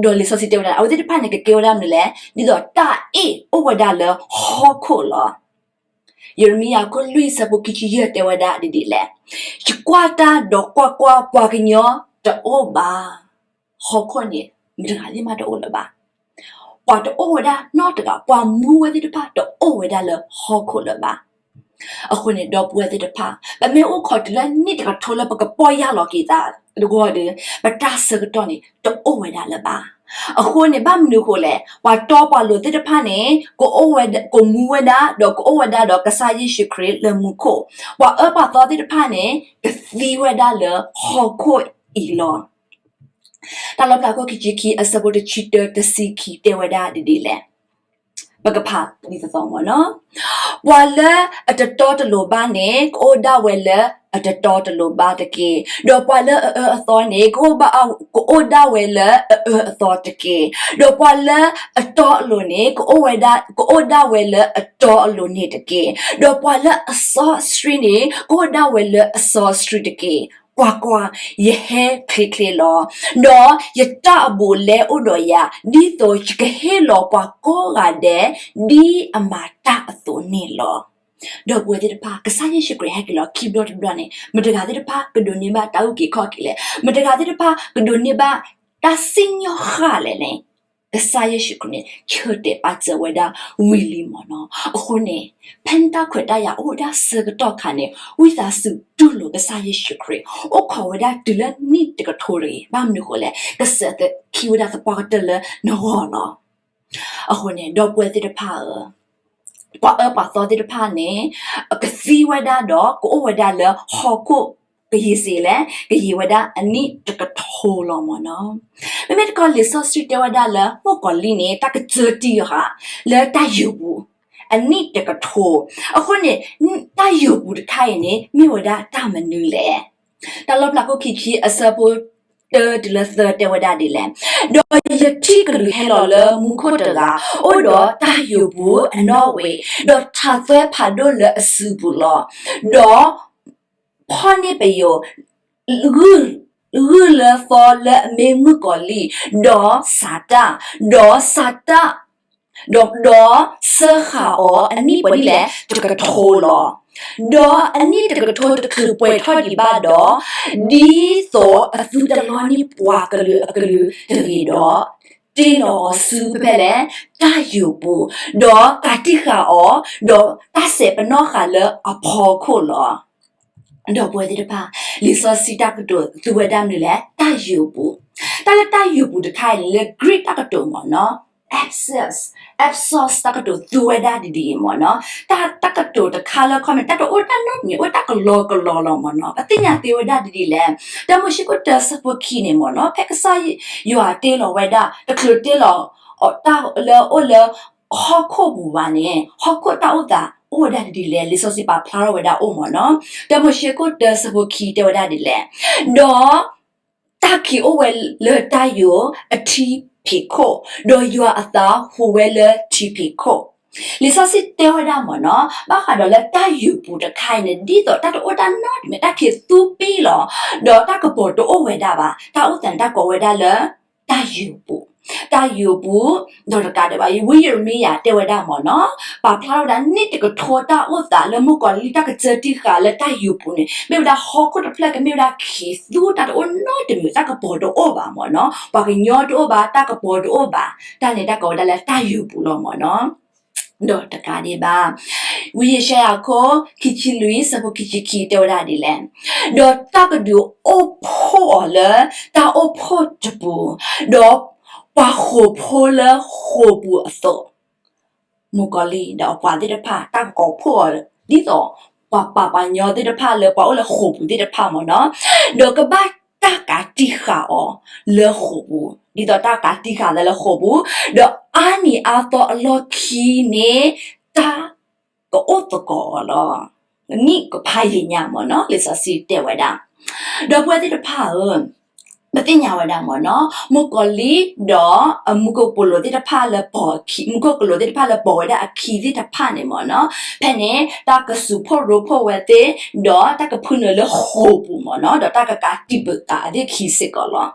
ဒီးလံာ်စီဆှံတဲဝဲဒၣ် အဝဲသ့ၣ်တဖၣ်န့ၣ် ကကဲဝဲဒၣ်မနုၤလဲၣ်, ဒ်သိးတၢ်အ့ၣ်အိၣ်ဝဲဒၣ်လၢဟီၣ်ခိၣ်လီၤ. ယံးရမံယၤခိၣ်လွံၢ်ဆၢဖိခံဆံယဲၢ်တဲဝဲဒၣ်ဒ်ဒ်လဲၣ်. ယကွၢ်တၢ်ဒီးကွၢ်ကွၢ်, ပှၤကညီတအိၣ်ဘၣ်. ဟီၣ်ခိၣ်န့ၣ် မတဂၤလံမးတအိၣ်လၢၤဘၣ်. ပှၤတအိၣ်ဝဲဒၣ်နီတဂၤ, ပှၤမူဝဲသ့ၣ်တဖၣ်တအိၣ်ဝဲဒၣ်လၢဟီၣ်ခိၣ်လၢၤဘၣ်. အဃိန့ၣ် ဒီပုၢ်ဝဲၢ်သ့ၣ်တဖၣ်, ပမ့ၢ်အိၣ်ခိးတုၤလၢနံၣ်တကထိလၢပကပီၢ်ယၢ်လီၤက့ၤသးတဂီၢ်ဒီး ပတၢ်ဆၢကတီၢ်န့ၣ် တအိၣ်ဝဲဒၣ်လၢၤဘၣ်. အဃိန့ၣ် ဘၣ်မနုၤဃိလဲၣ်, ပှၤတီပှၤလိၤသ့ၣ်တဖၣ်န့ၣ် ကအိၣ်ဝဲဒၣ်, ကမူဝဲဒၣ်, ဒီးကအိၣ်ဝဲဒၣ်ဒီးကစၢ်ယ့ၣ်ၡူးခရံာ်လၢမူခိၣ်, ပှၤအၢပှၤသီသ့ၣ်တဖၣ်န့ၣ် ကသံဝဲဒၣ်လၢဟီၣ်ခိၣ်အံၤလီၤ. တၢ်လီၣ်ဖျါခိၣ်ခံဆံခံအဆၢဖိတဆံတၢ တဆံခံတဲဝဲဒၣ်ဒ်ဒ်လဲၣ်. ပကဖးဒ်သိးသိးမ့ၢ်နီၤ. ပှၤလၢအတတီတလိၤဘၣ်န့ၣ် ကအိၣ်ဒၣ်ဝဲလၢအတတီတလိၤဘၣ်တက့ၢ်. ဒီးပှၤလၢအအၢအသီန့ၣ် ကအိၣ်ဒၣ်ဝဲလၢအအၢအသီတက့ၢ်. ဒီးပှၤလၢအတီအလိၤန့ၣ် ကအိၣ်ဒၣ်ဝဲလၢအတီအလိၤန့ၣ်တက့ၢ်. ဒီးပှၤလၢအစီအဆှံန့ၣ် ကအိၣ်ဒၣ်ဝဲလၢအစီအဆှံတက့ၢ်. ကွၢ်ကွၢ်, ယဟဲချ့ချ့လီၤ. ဒီးယတၢ်အဘူးအလဲအိၣ်ဒီးယၤ, ဒ်သိးယကဟ့ၣ်လီၤပှၤကိးဂၤဒဲး ဒ်အမၤတၢ်အသိးန့ၣ်လီၤ. ဒီပုၢ်ဝဲၢ်သ့ၣ်တဖၣ်, ကစၢ်ယ့ၣ်ၡူးခရံာ်ဟဲက့ၤလီၤခံဘျီတဘျီန့ၣ် မတဂၤသ့ၣ်တဖၣ်ကဒိးန့ၢ်ဘၣ်တၢ်အုၣ်က့ၤခီၣ်က့ၤလဲၣ်. မတဂၤသ့ၣ်တဖၣ်ကဒိးန့ၢ်ဘၣ်တၢ်စံၣ်ညီၣ်ဃၣ်လဲၣ်န့ၣ် ကစၢ်ယ့ၣ်ၡူးခရံာ်န့ၣ် ဆၢတဲာ်ပာ်စၢၤဝဲဒၣ်ဝံၤလံမ့ၢ်နီၤ. အဃိန့ၣ် ဖဲန့ၣ်တၢ်ခွဲးတၢ်ယာ်အိၣ်ဝဲဒၣ်ဆၢကတီၢ်ခါန့ၣ် ဝံသးစူၤတူၢ်လိာ်ကစၢ်ယ့ၣ်ၡူးခရံာ် အိၣ်ခိးဝဲဒၣ်တုၤလၢနံၣ်တကထိတဂ့ၤ. ဘၣ်မနုၤအဃိလဲၣ်, ကစၢ်ယွၤခံဝဲဒၣ်သပှၢ်ကတၢၢ်လၢနဂီၢ်လီၤ. အဃိန့ၣ် ဒီပုၢ်ဝဲၢ်သ့ၣ်တဖၣ်ဧၢ, ပှၤအၢပှၤသီသ့ၣ်တဖၣ်န့ၣ် ကသံဝဲဒၣ်ဒီး ကအိၣ်ဝဲဒၣ်လၢဟီၣ်ခိၣ်ကယံၤစ့လဲၣ်, ကယံၤဝဲဒၣ်အနံၣ်တကထိလီၤမ့ၢ်နီၤ. မ့မ့ၢ်တခီလံာ်စီဆှံတဲဝဲဒၣ်လၢ မုၣ်ကီၤလံၢ်န့ၣ် တၢ်ကစၢတံၢ်ဃာ်လၢတၢ်ယိာ်ပူၤ အနံၣ်တကထိ. အဃိန့ၣ် တၢ်ယိာ်ပူၤတခါအံၤန့ၣ် မ့ၢ်ဝဲဒၣ်တၢ်မနုၤလဲၣ်. တၢ်လီၣ်ဖျါခိၣ်ခံဆံအဆၢဖိတၢတုၤလၢသၢတဲဝဲဒၣ်ဒ်လဲၣ်, ဒီးယထံၣ်ကလူးဟဲလီၤလၢမူခိၣ်တဂၤ အိၣ်ဒီးတၢ်ယိာ်ပူၤအနီၣ်ဝ့ၤ, ဒီးထးသွဲဖးဒိၣ်လၢအစုပူၤလီၤ. ဒီးဖီၣ်န့ၢ်ပယိၤ ဂုၢ်လၢသီလၢအမ့ၢ်မုၣ်ကီၤလံၢ်, ဒီးစၤတၢ်, ဒီးစၤတၢ် ဒီး ဒီးစၢဃာ်အီၤအနံၣ်ပှဲၤနံၣ်လဲၣ် တကထိလီၤ. ဒီးအနံၣ်တကထိတချုးပှဲၤထီၣ်ဒံးဘၣ်ဒီး, ဒ်သိးအသုတလီန့ၢ်ပှၤကလုာ်အကလုာ်တဂ့ၤဒီး, တ့လီၤအီၤဆူဖဲလဲၣ် တၢ်ယိာ်ပူၤ, ဒီးကးတံာ်ဃာ်အီၤ, ဒီးတၢ်စဲးပနီၣ်ဃာ်လၢအဖီခိၣ်လီၤ. ဒီပုၢ်ဝဲၢ်သ့ၣ်တဖၣ်, လံာ်စီဆှံတၢ်ကတိၤသူဝဲဒၣ်မနုၤလဲၣ်, တၢ်ယိာ်ပူၤ. တၢ်လၢတၢ်ယိာ်ပူၤတခါအံၤန့ၣ် လၢကရံးတၢ်ကတိၤမ့ၢ်နီၤ, Ephesus, Ephesus တၢ်ကတိၤသူဝဲဒၣ်ဒ်ဒ်အံၤမ့ၢ်နီၤ. တၢ် တၢ်ကတိၤတခါလၢခီမ့ၢ် တၢ်တအိၣ်တၢ်နီတမံၤ အိၣ်တၢ်ကလီကလီလီၤမ့ၢ်နီၤ. ပသ့ၣ်ညါသ့ဝဲဒၣ်ဒ်ဒ်လဲၣ်. တၢမိၤၡ့ခိၣ်တၢဆၢဖိခံန့ၣ်မ့ၢ်နီၤ, ဖဲကစၢ်ယွၤတ့လီၤဝဲဒၣ် တချုးတ့လီၤ တၢ်လၢအိၣ်လၢ ဟီၣ်ခိၣ်ပူၤဘၣ်န့ၣ် ဟီၣ်ခိၣ်တၢ်အိၣ်သးအိၣ်ဝဲဒၣ်ဒ်လဲၣ်, လံာ်စီဆှံပာ်ဖျါထီၣ်ဝဲဒၣ်အိၣ်မ့ၢ်နီၤ. တၢမိၤၡ့ခိၣ်တၢဆၢဖိခံတဲဝဲဒၣ်ဒ်လဲၣ်, ဒီး တၢ်ခံးအိၣ်ဝဲလၢတၢ်ယိာ်အထံဖံးခိၣ်, ဒီးယွၤအသးဟူးဝဲလၢထံဖံးခိၣ်. လံာ်စီဆှံတဲဝဲဒၣ်မ့ၢ်နီၤ, ဘၣ်ဃးဒီးလၢတၢ်ယိာ်ပူၤတခါအံၤန့ၣ် ဒ်သိးတၢ်တအိၣ်တၢ်နီတမံၤ တၢ်ခံးသူပံလီၤ, ဒီးတၢ်ကပီၤတအိၣ်ဝဲဒၣ်ဘၣ်. တၢ်အိၣ်သးန့ၣ် တၢ်ကိးဝဲဒၣ်လၢ တၢ်ယိာ်ပူၤ, တၢ်ယိာ်ပူၤ, ဒီးတကးဒံးဘၣ် ဝံယံးရမံယၤတဲဝဲဒၣ်မ့ၢ်နီၤ, ပာ်ဖျါထီၣ်ဝဲဒၣ်နံၣ်တကထိတၢ်အိၣ်သးလၢမုၣ်ကီၤလံၢ်တၢ်ကစၢတံၢ်ဃာ်လၢတၢ်ယိာ်ပူၤန့ၣ် မ့ၢ်ဝဲဒၣ်ဟီၣ်ခိၣ်တဖျၢၣ်ကမ့ၢ်ဝဲဒၣ်ခံးသူ တၢ်တအိၣ်နီတမံၤ တၢ်ကပီၤတအိၣ်ဘၣ်မ့ၢ်နီၤ, ပှၤကညီတအိၣ်ဘၣ် တၢ်ကပီၤတအိၣ်ဘၣ်, တၢ်န့ၣ်တၢ်ကိးဝဲဒၣ်လၢတၢ်ယိာ်ပူၤလီၤမ့ၢ်နီၤ. ဒီးတကးဒံးဘၣ် ဝံယၡါယၤခိၣ် ခံဆံလွံၢ် ဆၢဖိခံဆံခံ တဲဝဲဒၣ်ဒ်လဲၣ်, ဒီးတၢ်ကဒုးအိၣ်ဖှိၣ်အီၤလၢတၢ်အိၣ်ဖှိၣ်တပူၤ, ဒီးပှၤဃိာ်ဖိလၢဃိာ်ပူၤအသိး, မုၣ်ကီၤလံၢ်ဒီးအပှၤသ့ၣ်တဖၣ် တၢ်ကကိးဖှိၣ်အီၤ ဒ်သိးပှၤပာ်ပှၤညီသ့ၣ်တဖၣ်လၢပှၤအိၣ်လၢဃိာ်ပူၤသ့ၣ်တဖၣ်မ့ၢ်နီၤ, ဒီးကဘၣ်တၢ်ကးတံာ်ဃာ်အီၤလၢဃိာ်ပူၤ, ဒ်သိးတၢ်ကးတံာ်ဃာ်လၢလၢဃိာ်ပူၤ, ဒီးအါနံၤအါသီအလီၢ်ခံန့ၣ် တၢ် ကအိၣ်သကိးအီၤလီၤ. နံၣ်ကဖးယံာ်ညါမ့ၢ်နီၤ, လံာ်စီဆှံတဲဝဲဒၣ်. ဒီပုၢ်ဝဲၢ်သ့ၣ်တဖၣ်ဧၢ, ပသ့ၣ်ညါဝဲဒၣ်မ့ၢ်နီၤ, မုၣ်ကီၤလံၢ်ဒီးအမူခိၣ်ကလူးသ့ၣ်တဖၣ်လၢပိာ်အခံ, မူခိၣ်ကလူးသ့ၣ်တဖၣ်လၢပိာ်ဝဲဒၣ်အခံသ့ၣ်တဖၣ်န့ၣ်မ့ၢ်နီၤ, ဖဲန့ၣ် တၢ်ကစူးဖှိၣ်ရိဖှိၣ်ဝဲသ့ၣ်, ဒီးတၢ်ကဖုနုာ်လၢဃိာ်ပူၤမ့ၢ်နီၤ, ဒီးတၢ်ကကးတံာ်ပာ်ဃာ်အသ့ၣ်ခံစ့ၢ်ကီးလီၤ.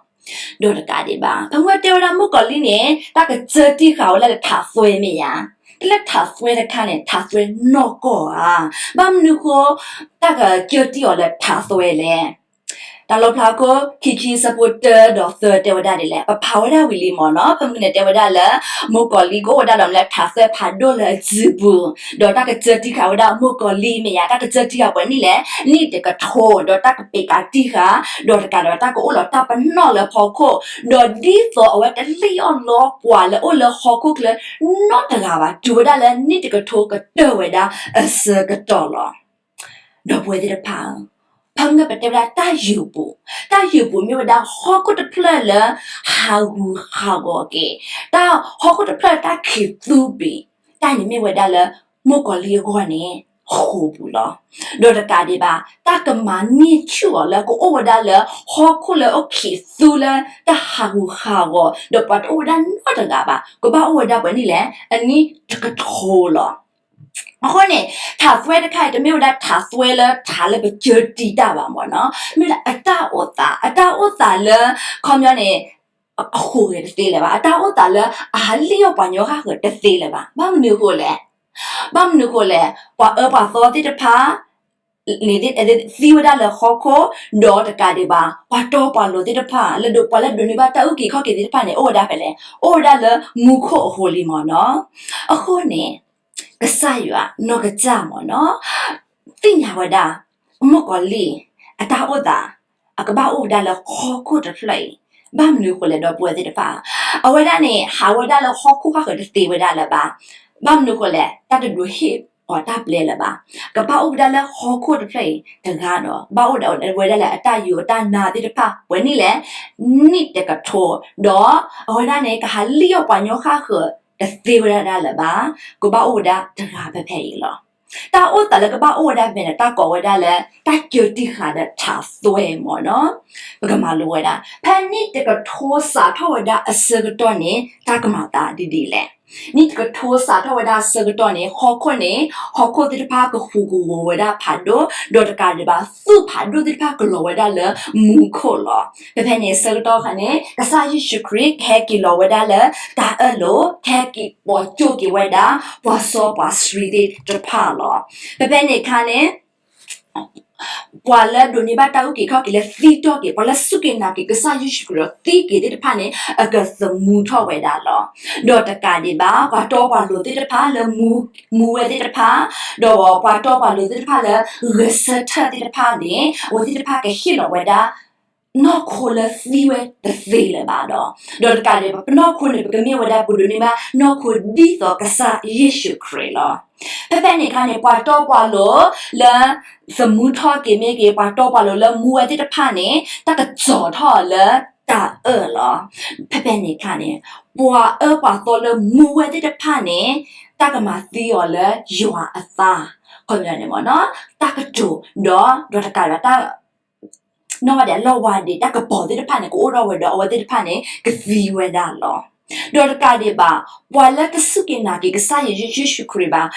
ဒီးတကးဒံးဘၣ် ပမ့ၢ်တဲဝဲဒၣ်မုၣ်ကီၤလံၢ်န့ၣ် တၢ်ကစၢတံၢ်ဃာ်ဝဲလၢထးသွဲမ့ၢ်ဧါ, တၢ်လၢထးသွဲတခါန့ၣ် ထးသွဲနီၢ်ကီၢ်ဧါ, ဘၣ်မနုၤဃိ တၢ်ကစၢတံၢ်အီၤလၢထးသွဲလဲၣ်. တၢ်လီၣ်ဖျါခိၣ် ခံဆံဆၢဖိတၢဒီးသၢတဲဝဲဒၣ်ဒ်လဲၣ်, ပဖးဝဲဒၣ်ဝံၤလံမ့ၢ်နီၤ, ပမ့ၢ်န့ၣ်တဲဝဲဒၣ်လၢ မုၣ်ကီၤလံၢ်ကအိၣ်ဝဲဒၣ်ဒီးလၢထးသွဲဖးဒိၣ်လၢအစုပူၤ, ဒီးတၢ်ကစၢတံၢ်ဃာ်ဝဲဒၣ်မုၣ်ကီၤလံၢ်မ့ၢ်ဧါ, တၢ်ကစၢတံၢ်ဃာ်ပှဲၤနံၣ်လဲၣ်, နံၣ်တကထိ, ဒီးတၢ်ကပ့းကးတံၢ်ဃာ်, ဒီးတကးဒီးတၢ်ကအိၣ်လီၤတၢ်ပနီၣ်လၢဖီခိၣ်, ဒီးဒ်သိးအဝဲတလံၣ်အီၣ်လီပှၤလၢအိၣ်လၢဟီၣ်ခိၣ်ချၢနီတဂၤဘၣ်, တုၤဝဲဒၣ်လၢနံၣ်တကထိကတၢၢ်ဝဲဒၣ်အဆၢကတီၢ်လီၤ. ဒီပုၢ်ဝဲၢ်သ့ၣ်တဖၣ်ဧၢ, ဖဲမ့ၢ်ပတဲဝဲဒၣ်တၢ်ယိာ်ပူၤ, တၢ်ယိာ်ပူၤမ့ၢ်ဝဲဒၣ်ဟီၣ်ခိၣ်တဖျၢၣ်လၢ ဟးဂူာ်ဟးဂီၤက့ၤ, တၢ်ဟီၣ်ခိၣ်တဖျၢၣ်တၢ်ခံးသူဘ့ၣ်, တၢ်န့ၣ်မ့ၢ်ဝဲဒၣ်လၢမုၣ်ကီၤလံၢ်အဂီၢ်န့ၣ် ဃိာ်ပူၤလီၤ. ဒီးတကးဒံးဘၣ် တၢ်ကမၤန့ၢ်ဆူၣ်အီၤလၢကအိၣ်ဝဲဒၣ်လၢဟီၣ်ခိၣ်လၢအိၣ်ခံးသူလၢတၢ်ဟးဂူာ်ဟးဂီၤ, ဒီးပှၤတအိၣ်ဝဲဒၣ်နီတဂၤဘၣ်, ကဘၣ်အိၣ်ဝဲဒၣ်ပှဲၤနံၣ်လဲၣ်, အနံၣ်တကထိလီၤ. အဃိန့ၣ် ထးသွဲတခါအံၤ တမ့ၢ်ဝဲဒၣ်ထးသွဲလၢထးလၢပစၢတံၢ်တၢ်ဘၣ်မ့ၢ်နီၤ, မ့ၢ်လၢအတၢ်အိၣ်သး, အတၢ်အိၣ်သးလၢ ခီပညီန့ၣ် အဃိာ်ဂဲၤတသ့လၢၤဘၣ်, အတၢ်အိၣ်သးလၢအဟးလံၣ်အီၣ်ပှၤကညီဃၣ်ဃၢၤတသ့လၢၤဘၣ်. ဘၣ်မနုၤအဃိလဲၣ်, ဘၣ်မနုၤအဃိလဲၣ်, ပှၤအၢပှၤသီသ့ၣ်တဖၣ် သံဝဲဒၣ်လၢဟီၣ်ခိၣ်, ဒီးတကးဒံးဘၣ် ပှၤတီပှၤလိၤသ့ၣ်တဖၣ် လၢဒိး ပှၤလၢဒိးန့ၢ်ဘၣ်တၢ်အုၣ်က့ၤခီၣ်က့ၤသ့ၣ်တဖၣ်န့ၣ် အိၣ်ဝဲဒၣ်ဖဲလဲၣ်, အိၣ်ဝဲဒၣ်လၢမူခိၣ်အဃိလံမ့ၢ်နီၤ. အဃိန့ၣ် ကစၢ်ယွၤနီၢ်ကစၢ်မ့ၢ်နီၤ သ့ၣ်ညါဝဲဒၣ် မုၣ်ကီၤလံၢ် အတၢ်အိၣ်သး အကဘၣ်အိၣ်ဝဲဒၣ်လၢဟီၣ်ခိၣ်တဖျၢၣ်အံၤ, ဘၣ်မနုၤအဃိလဲၣ် ဒီပုၢ်ဝဲၢ်သ့ၣ်တဖၣ်, အဝဲဒၣ်န့ၣ် ဟးဝဲဒၣ်လၢဟီၣ်ခိၣ်ဃၣ်ဃၢၤတသ့ဝဲဒၣ်လၢၤဘၣ်, ဘၣ်မနုၤအဃိလဲၣ် တၢ်တဒိးဟ့ၣ်အီၤတၢ်ပျဲလၢၤဘၣ်, ကဘၣ်အိၣ်ဝဲဒၣ်လၢဟီၣ်ခိၣ်တဖျၢၣ်အံၤတဂၤဒီး ဘၣ်အိၣ်ဒီးဝဲဒၣ်လၢအတၢ်ယိာ်အတၢ်နါသ့ၣ်တဖၣ် ပှဲၤနံၣ်လဲၣ်, နံၣ်တကထိ, ဒီးအဝဲဒၣ်န့ၣ် ကဟးလံၣ်အီၣ်ပှၤကညီဃၣ်ဃၢၤတသ့ဝဲဒၣ်လၢၤဘၣ်, ကဘၣ်အိၣ်ဝဲဒၣ်တဂၤဖဲဖဲအံၤလီၤ. တၢ်အိၣ်သးလၢကဘၣ်အိၣ်ဝဲဒၣ်ဖဲန့ၣ် တၢ်ကိးဝဲဒၣ်လၢ တၢ်စၢတံၢ်ဃာ်ဒီးထးသွဲမ့ၢ်နီၤ, ပကမၤလိဝဲဒၣ် ဖဲနံၣ်တကထိစးထီၣ်ဝဲဒၣ်အဆၢကတီၢ်န့ၣ် တၢ်ကမၤသးဒ်ဒ်လဲၣ်. နံၣ်တကထိစးထီၣ်ဝဲဒၣ်အဆၢကတီၢ်န့ၣ် ဟီၣ်ခိၣ်န့ၣ် ဟီၣ်ခိၣ်သ့ၣ်တဖၣ်ကဟူးကဝီၤဝဲဒၣ်ဖးဒိၣ်, ဒီးတကးဒံးဘၣ် သူၣ်ဖးဒိၣ်သ့ၣ်တဖၣ်ကလီၤဝဲဒၣ်လၢမူခိၣ်လီၤ. ဖဲဖဲန့ၣ်အဆၢကတီၢ်အခါန့ၣ် ကစၢ်ယ့ၣ်ၡူးခရံာ်ကဟဲက့ၤလီၤဝဲဒၣ်လၢတၢ်အၢၣ်လိၤ, ကဟဲက့ၤပိာ်ကၠိၣ်က့ၤဝဲဒၣ် ပှၤစီပှၤဆှံသ့ၣ်တဖၣ်လီၤ. ဖဲဖဲန့ၣ်အခါန့ၣ် ပှၤလၢဒိးန့ၢ်ဘၣ်တၢ်အုၣ်က့ၤခီၣ်က့ၤလၢသံတီၢ်က့ၤ ပှၤလၢစူၢ်က့ၤနာ်က့ၤကစၢ်ယ့ၣ်ၡူးခရံာ်ဒီးသံက့ၤသ့ၣ်တဖၣ်န့ၣ် အကသမူထီၣ်ဝဲဒၣ်လီၤ. ဒီးတကးဒံးဘၣ် ပှၤတီပှၤလိၤသ့ၣ်တဖၣ်လၢမူဝဲသ့ၣ်တဖၣ်, ဒီးပှၤတီပှၤလိၤသ့ၣ်တဖၣ်လၢဂဲၤဆၢထၢၣ်သ့ၣ်တဖၣ်န့ၣ် အဝဲသ့ၣ်တဖၣ်ကဟ့ၣ်လီၤဝဲဒၣ် နီၢ်ခိလၢသံဝဲတသ့လၢၤဘၣ်ဒီး, ဒီးတကးဒံးဘၣ် ပနီၢ်ခိန့ၣ် ပကမ့ၢ်ဝဲဒၣ်ပဒိးန့ၢ်ဘၣ်နီၢ်ခိဒ်သိးကစၢ်ယ့ၣ်ၡူးခရံာ်လီၤ. ဖဲဖဲန့ၣ်အခါန့ၣ် ပှၤတီပှၤလိၤလၢ သမူထီၣ်က့ၤမ့ၢ်ဂ့ၤ, ပှၤတီပှၤလိၤလၢမူဝဲသ့ၣ်တဖၣ်န့ၣ် တၢ်ကစီၤထီၣ်အီၤလၢတၢ်အၢၣ်လီၤ. ဖဲဖဲန့ၣ်အခါန့ၣ် ပှၤအၢပှၤသီလၢမူဝဲသ့ၣ်တဖၣ်န့ၣ် တၢ်ကမၤသံအီၤလၢယွၤအသး, ခီပညီန့ၣ်မ့ၢ်နီၤ တၢ်ကတိၤဒီး ဒီးတကးဒံးဘၣ် တၢ် နီၢ်ဝဲဒၣ်လီၢ်ဝါဒံး တၢ်ကပီၤသ့ၣ်တဖၣ်န့ၣ် ကအိၣ်ထီၣ်ဝဲဒီး အဝဲသ့ၣ်တဖၣ်န့ၣ် ကသံဝဲဒၣ်လီၤ. ဒီးတကးဒံးဘၣ် ပှၤလၢတစူၢ်က့ၤနာ်က့ၤကစၢ်ယ့ၣ်ၡူးခရံာ်ဘၣ်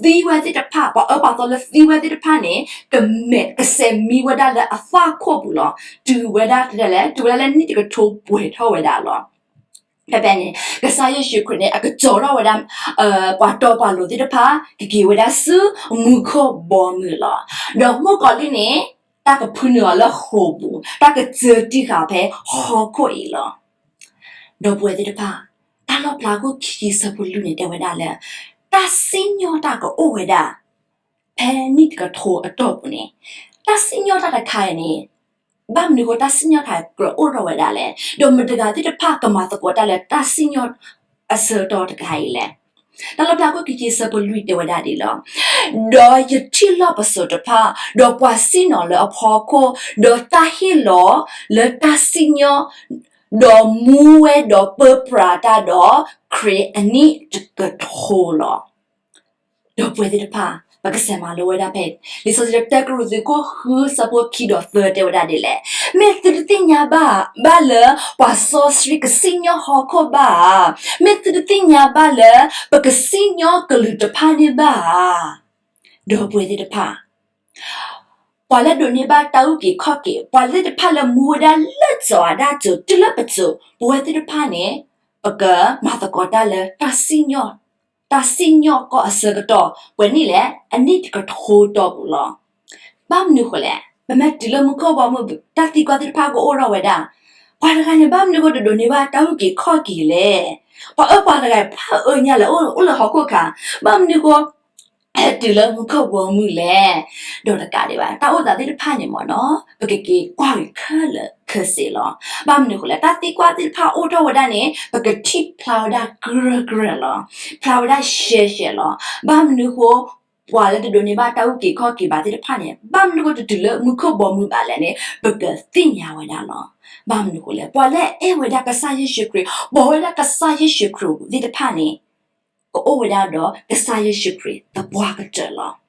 ဒီးသံဝဲသ့ၣ်တဖၣ် ပှၤအၢပှၤသီလၢသံဝဲသ့ၣ်တဖၣ်န့ၣ် ကမဲာ်ကဆဲးမံဝဲဒၣ်လၢအသၣ်ခိၣ်ပူၤလီၤ. တုၤဝဲဒၣ်လဲၣ် တုၤဝဲဒၣ်လၢနံၣ်တကထိပှဲၤထီၣ်ဝဲဒၣ်လီၤ. ဖဲဖဲန့ၣ် ကစၢ်ယ့ၣ်ၡူးခရံာ်န့ၣ် အကစီၤထီၣ်ဝဲဒၣ် ပှၤတီပှၤလိၤသ့ၣ်တဖၣ် ကက့ၤဝဲဒၣ်ဆူမူခိၣ်ဘီမုၢ်လီၤ. ဒီးမုၣ်ကီၤလံၢ်န့ၣ် တၢ်ကဖုနုာ်အီၤလၢဃိာ်ပူၤ, တၢ်ကစၢတံၢ်ဃာ်ဖဲဟီၣ်ခိၣ်အံၤလီၤ. ဒီပုၢ်ဝဲၢ်သ့ၣ်တဖၣ်, တၢ်လီၣ်ဖျါခိၣ်ခံဆၢဖိလွံၢ်န့ၣ် တဲဝဲဒၣ်လၢ တၢ်စံၣ်ညီၣ်တၢ်ကအိၣ်ဝဲဒၣ် ဖဲနံၣ်တကထိအတီၢ်ပူၤန့ၣ်, တၢ်စံၣ်ညီၣ်တၢ်တခါအံၤန့ၣ် ဘၣ်မနုၤဃိတၢ်စံၣ်ညီၣ်တၢ်ကြၢးအိၣ်ထီၣ်ဝဲဒၣ်လဲၣ်, ဒီးမတၤတဂၤသ့ၣ်တဖၣ်ကမၤသကိးတၢ်လၢတၢ်စံၣ်ညီၣ်အဆၢကတီၢ်တခါအံၤလဲၣ်. တၢ်လီၣ်ဖျါခိၣ်ခံဆၢဖိလွံၢ်တဲဝဲဒၣ်ဒ်လီၤ. ဒီးယထံၣ်လီၢ်ပစိာ်တဖၣ်, ဒီးပှၤစံၣ်ညီၣ်လၢအဖီခိၣ်, ဒီးတၢ်ဟ့ၣ်လီၤလၢတၢ်စံၣ်ညီၣ်, ဒီးမူဝဲဒီးပၢပြးတၢ်ဒီး ခရံာ်အနံၣ်တကထိလီၤ. ဒီပုၢ်ဝဲၢ်သ့ၣ်တဖၣ်, ပကစးမၤလိဝဲဒၣ်ဖဲ လံာ်စီဆှံလၢတၢကရံၣ်သူးခိၣ်ဃုဆၢဖိခံဒီးသၢတဲဝဲဒၣ်ဒ်လဲၣ်. မ့ၢ်သုတသ့ၣ်ညါဘၣ်, ဘၣ်လၢပှၤစီဆှံကစံၣ်ညီၣ်ဟီၣ်ခိၣ်ဘၣ်ဧါ. မ့ၢ်သုတသ့ၣ်ညါဘၣ်လၢ ပကစံၣ်ညီၣ်ကလုာ်တဖၣ်န့ၣ်ဘၣ်ဧါ. ဒီပုၢ်ဝဲၢ်သ့ၣ်တဖၣ် ပှၤလၢဒိးန့ၢ်ဘၣ်တၢ်အုၣ်က့ၤခီၣ်က့ၤ, ပှၤသ့ၣ်တဖၣ်လၢမူဝဲဒၣ်လၢစီၤအၤဒၣ်စိၤတုၤလၢပစိၤ, ပဝဲသ့ၣ်တဖၣ်န့ၣ် ပကမၤသကိးတၢ်လၢ တၢ်စံၣ်ညီၣ်ကီၢ်အဆၢကတီၢ် ပှဲၤနံၣ်လဲၣ်, အနံၣ်တကထိတီၢ်ပူၤလီၤ. ဘၣ်မနုၤဃိလဲၣ်, ပမ့ၢ်တုၤလၢမူခိၣ်ဘီမုၢ် တၢ်သံကွၢ်သ့ၣ်တဖၣ်ကအိၣ်ထီၣ်ဝဲဒၣ်. ပှၤတဂၤန့ၣ် ဘၣ်မနုၤဃိတဒိးန့ၢ်ဘၣ်တၢ်အုၣ်က့ၤခီၣ်က့ၤလဲၣ်. ပှၤအၢပှၤတဂၤ ဖးအၢညါလၢအိၣ်လၢဟီၣ်ခိၣ်ခါ, ဘၣ်မနုၤဃိ ဟဲတုၤလၢမူခိၣ်ဘီမုၢ်လဲၣ်. ဒီးတကးဒံးဘၣ် တၢ်အိၣ်သးသ့ၣ်တဖၣ်န့ၣ်မ့ၢ်နီၤ ပကက့ၤကွၢ်ဂ့ၤခဲလၢာ်ခဲဆ့လီၤ. ဘၣ်မနုၤဃိလဲၣ်, တၢ်သံကွၢ်သ့ၣ်တဖၣ်အိၣ်ထီၣ်ဝဲဒၣ်န့ၣ် ပကထံၣ်ဖျါဝဲဒၣ်ကြၢးကြၢးလီၤ. ဖျါဝဲဒၣ်ရှဲရှဲလီၤ. ဘၣ်မနုၤဃိ ပှၤလၢတဒိးန့ၢ်ဘၣ်တၢ်အုၣ်က့ၤခီၣ်က့ၤဘၣ်သ့ၣ်တဖၣ်န့ၣ် ဘၣ်မနုၤဃိတတုၤလၢမူခိၣ်ဘီမုၢ်ဘၣ်လဲၣ်န့ၣ် ပကသ့ၣ်ညါဝဲဒၣ်လီၤ. ဘၣ်မနုၤဃိလဲၣ်, ပှၤလၢအအဲၣ်ဝဲဒၣ်ကစၢ်ယ့ၣ်ၡူးခရံာ်, ပိာ်ဝဲဒၣ်ကစၢ်ယ့ၣ်ၡူးခရံာ်သ့ၣ်တဖၣ်န့ၣ် ကအိၣ်ဝဲဒၣ်ဒီးကစၢ်ယ့ၣ်ၡူးခရံာ်သပှၢ်ကတၢၢ်လီၤ.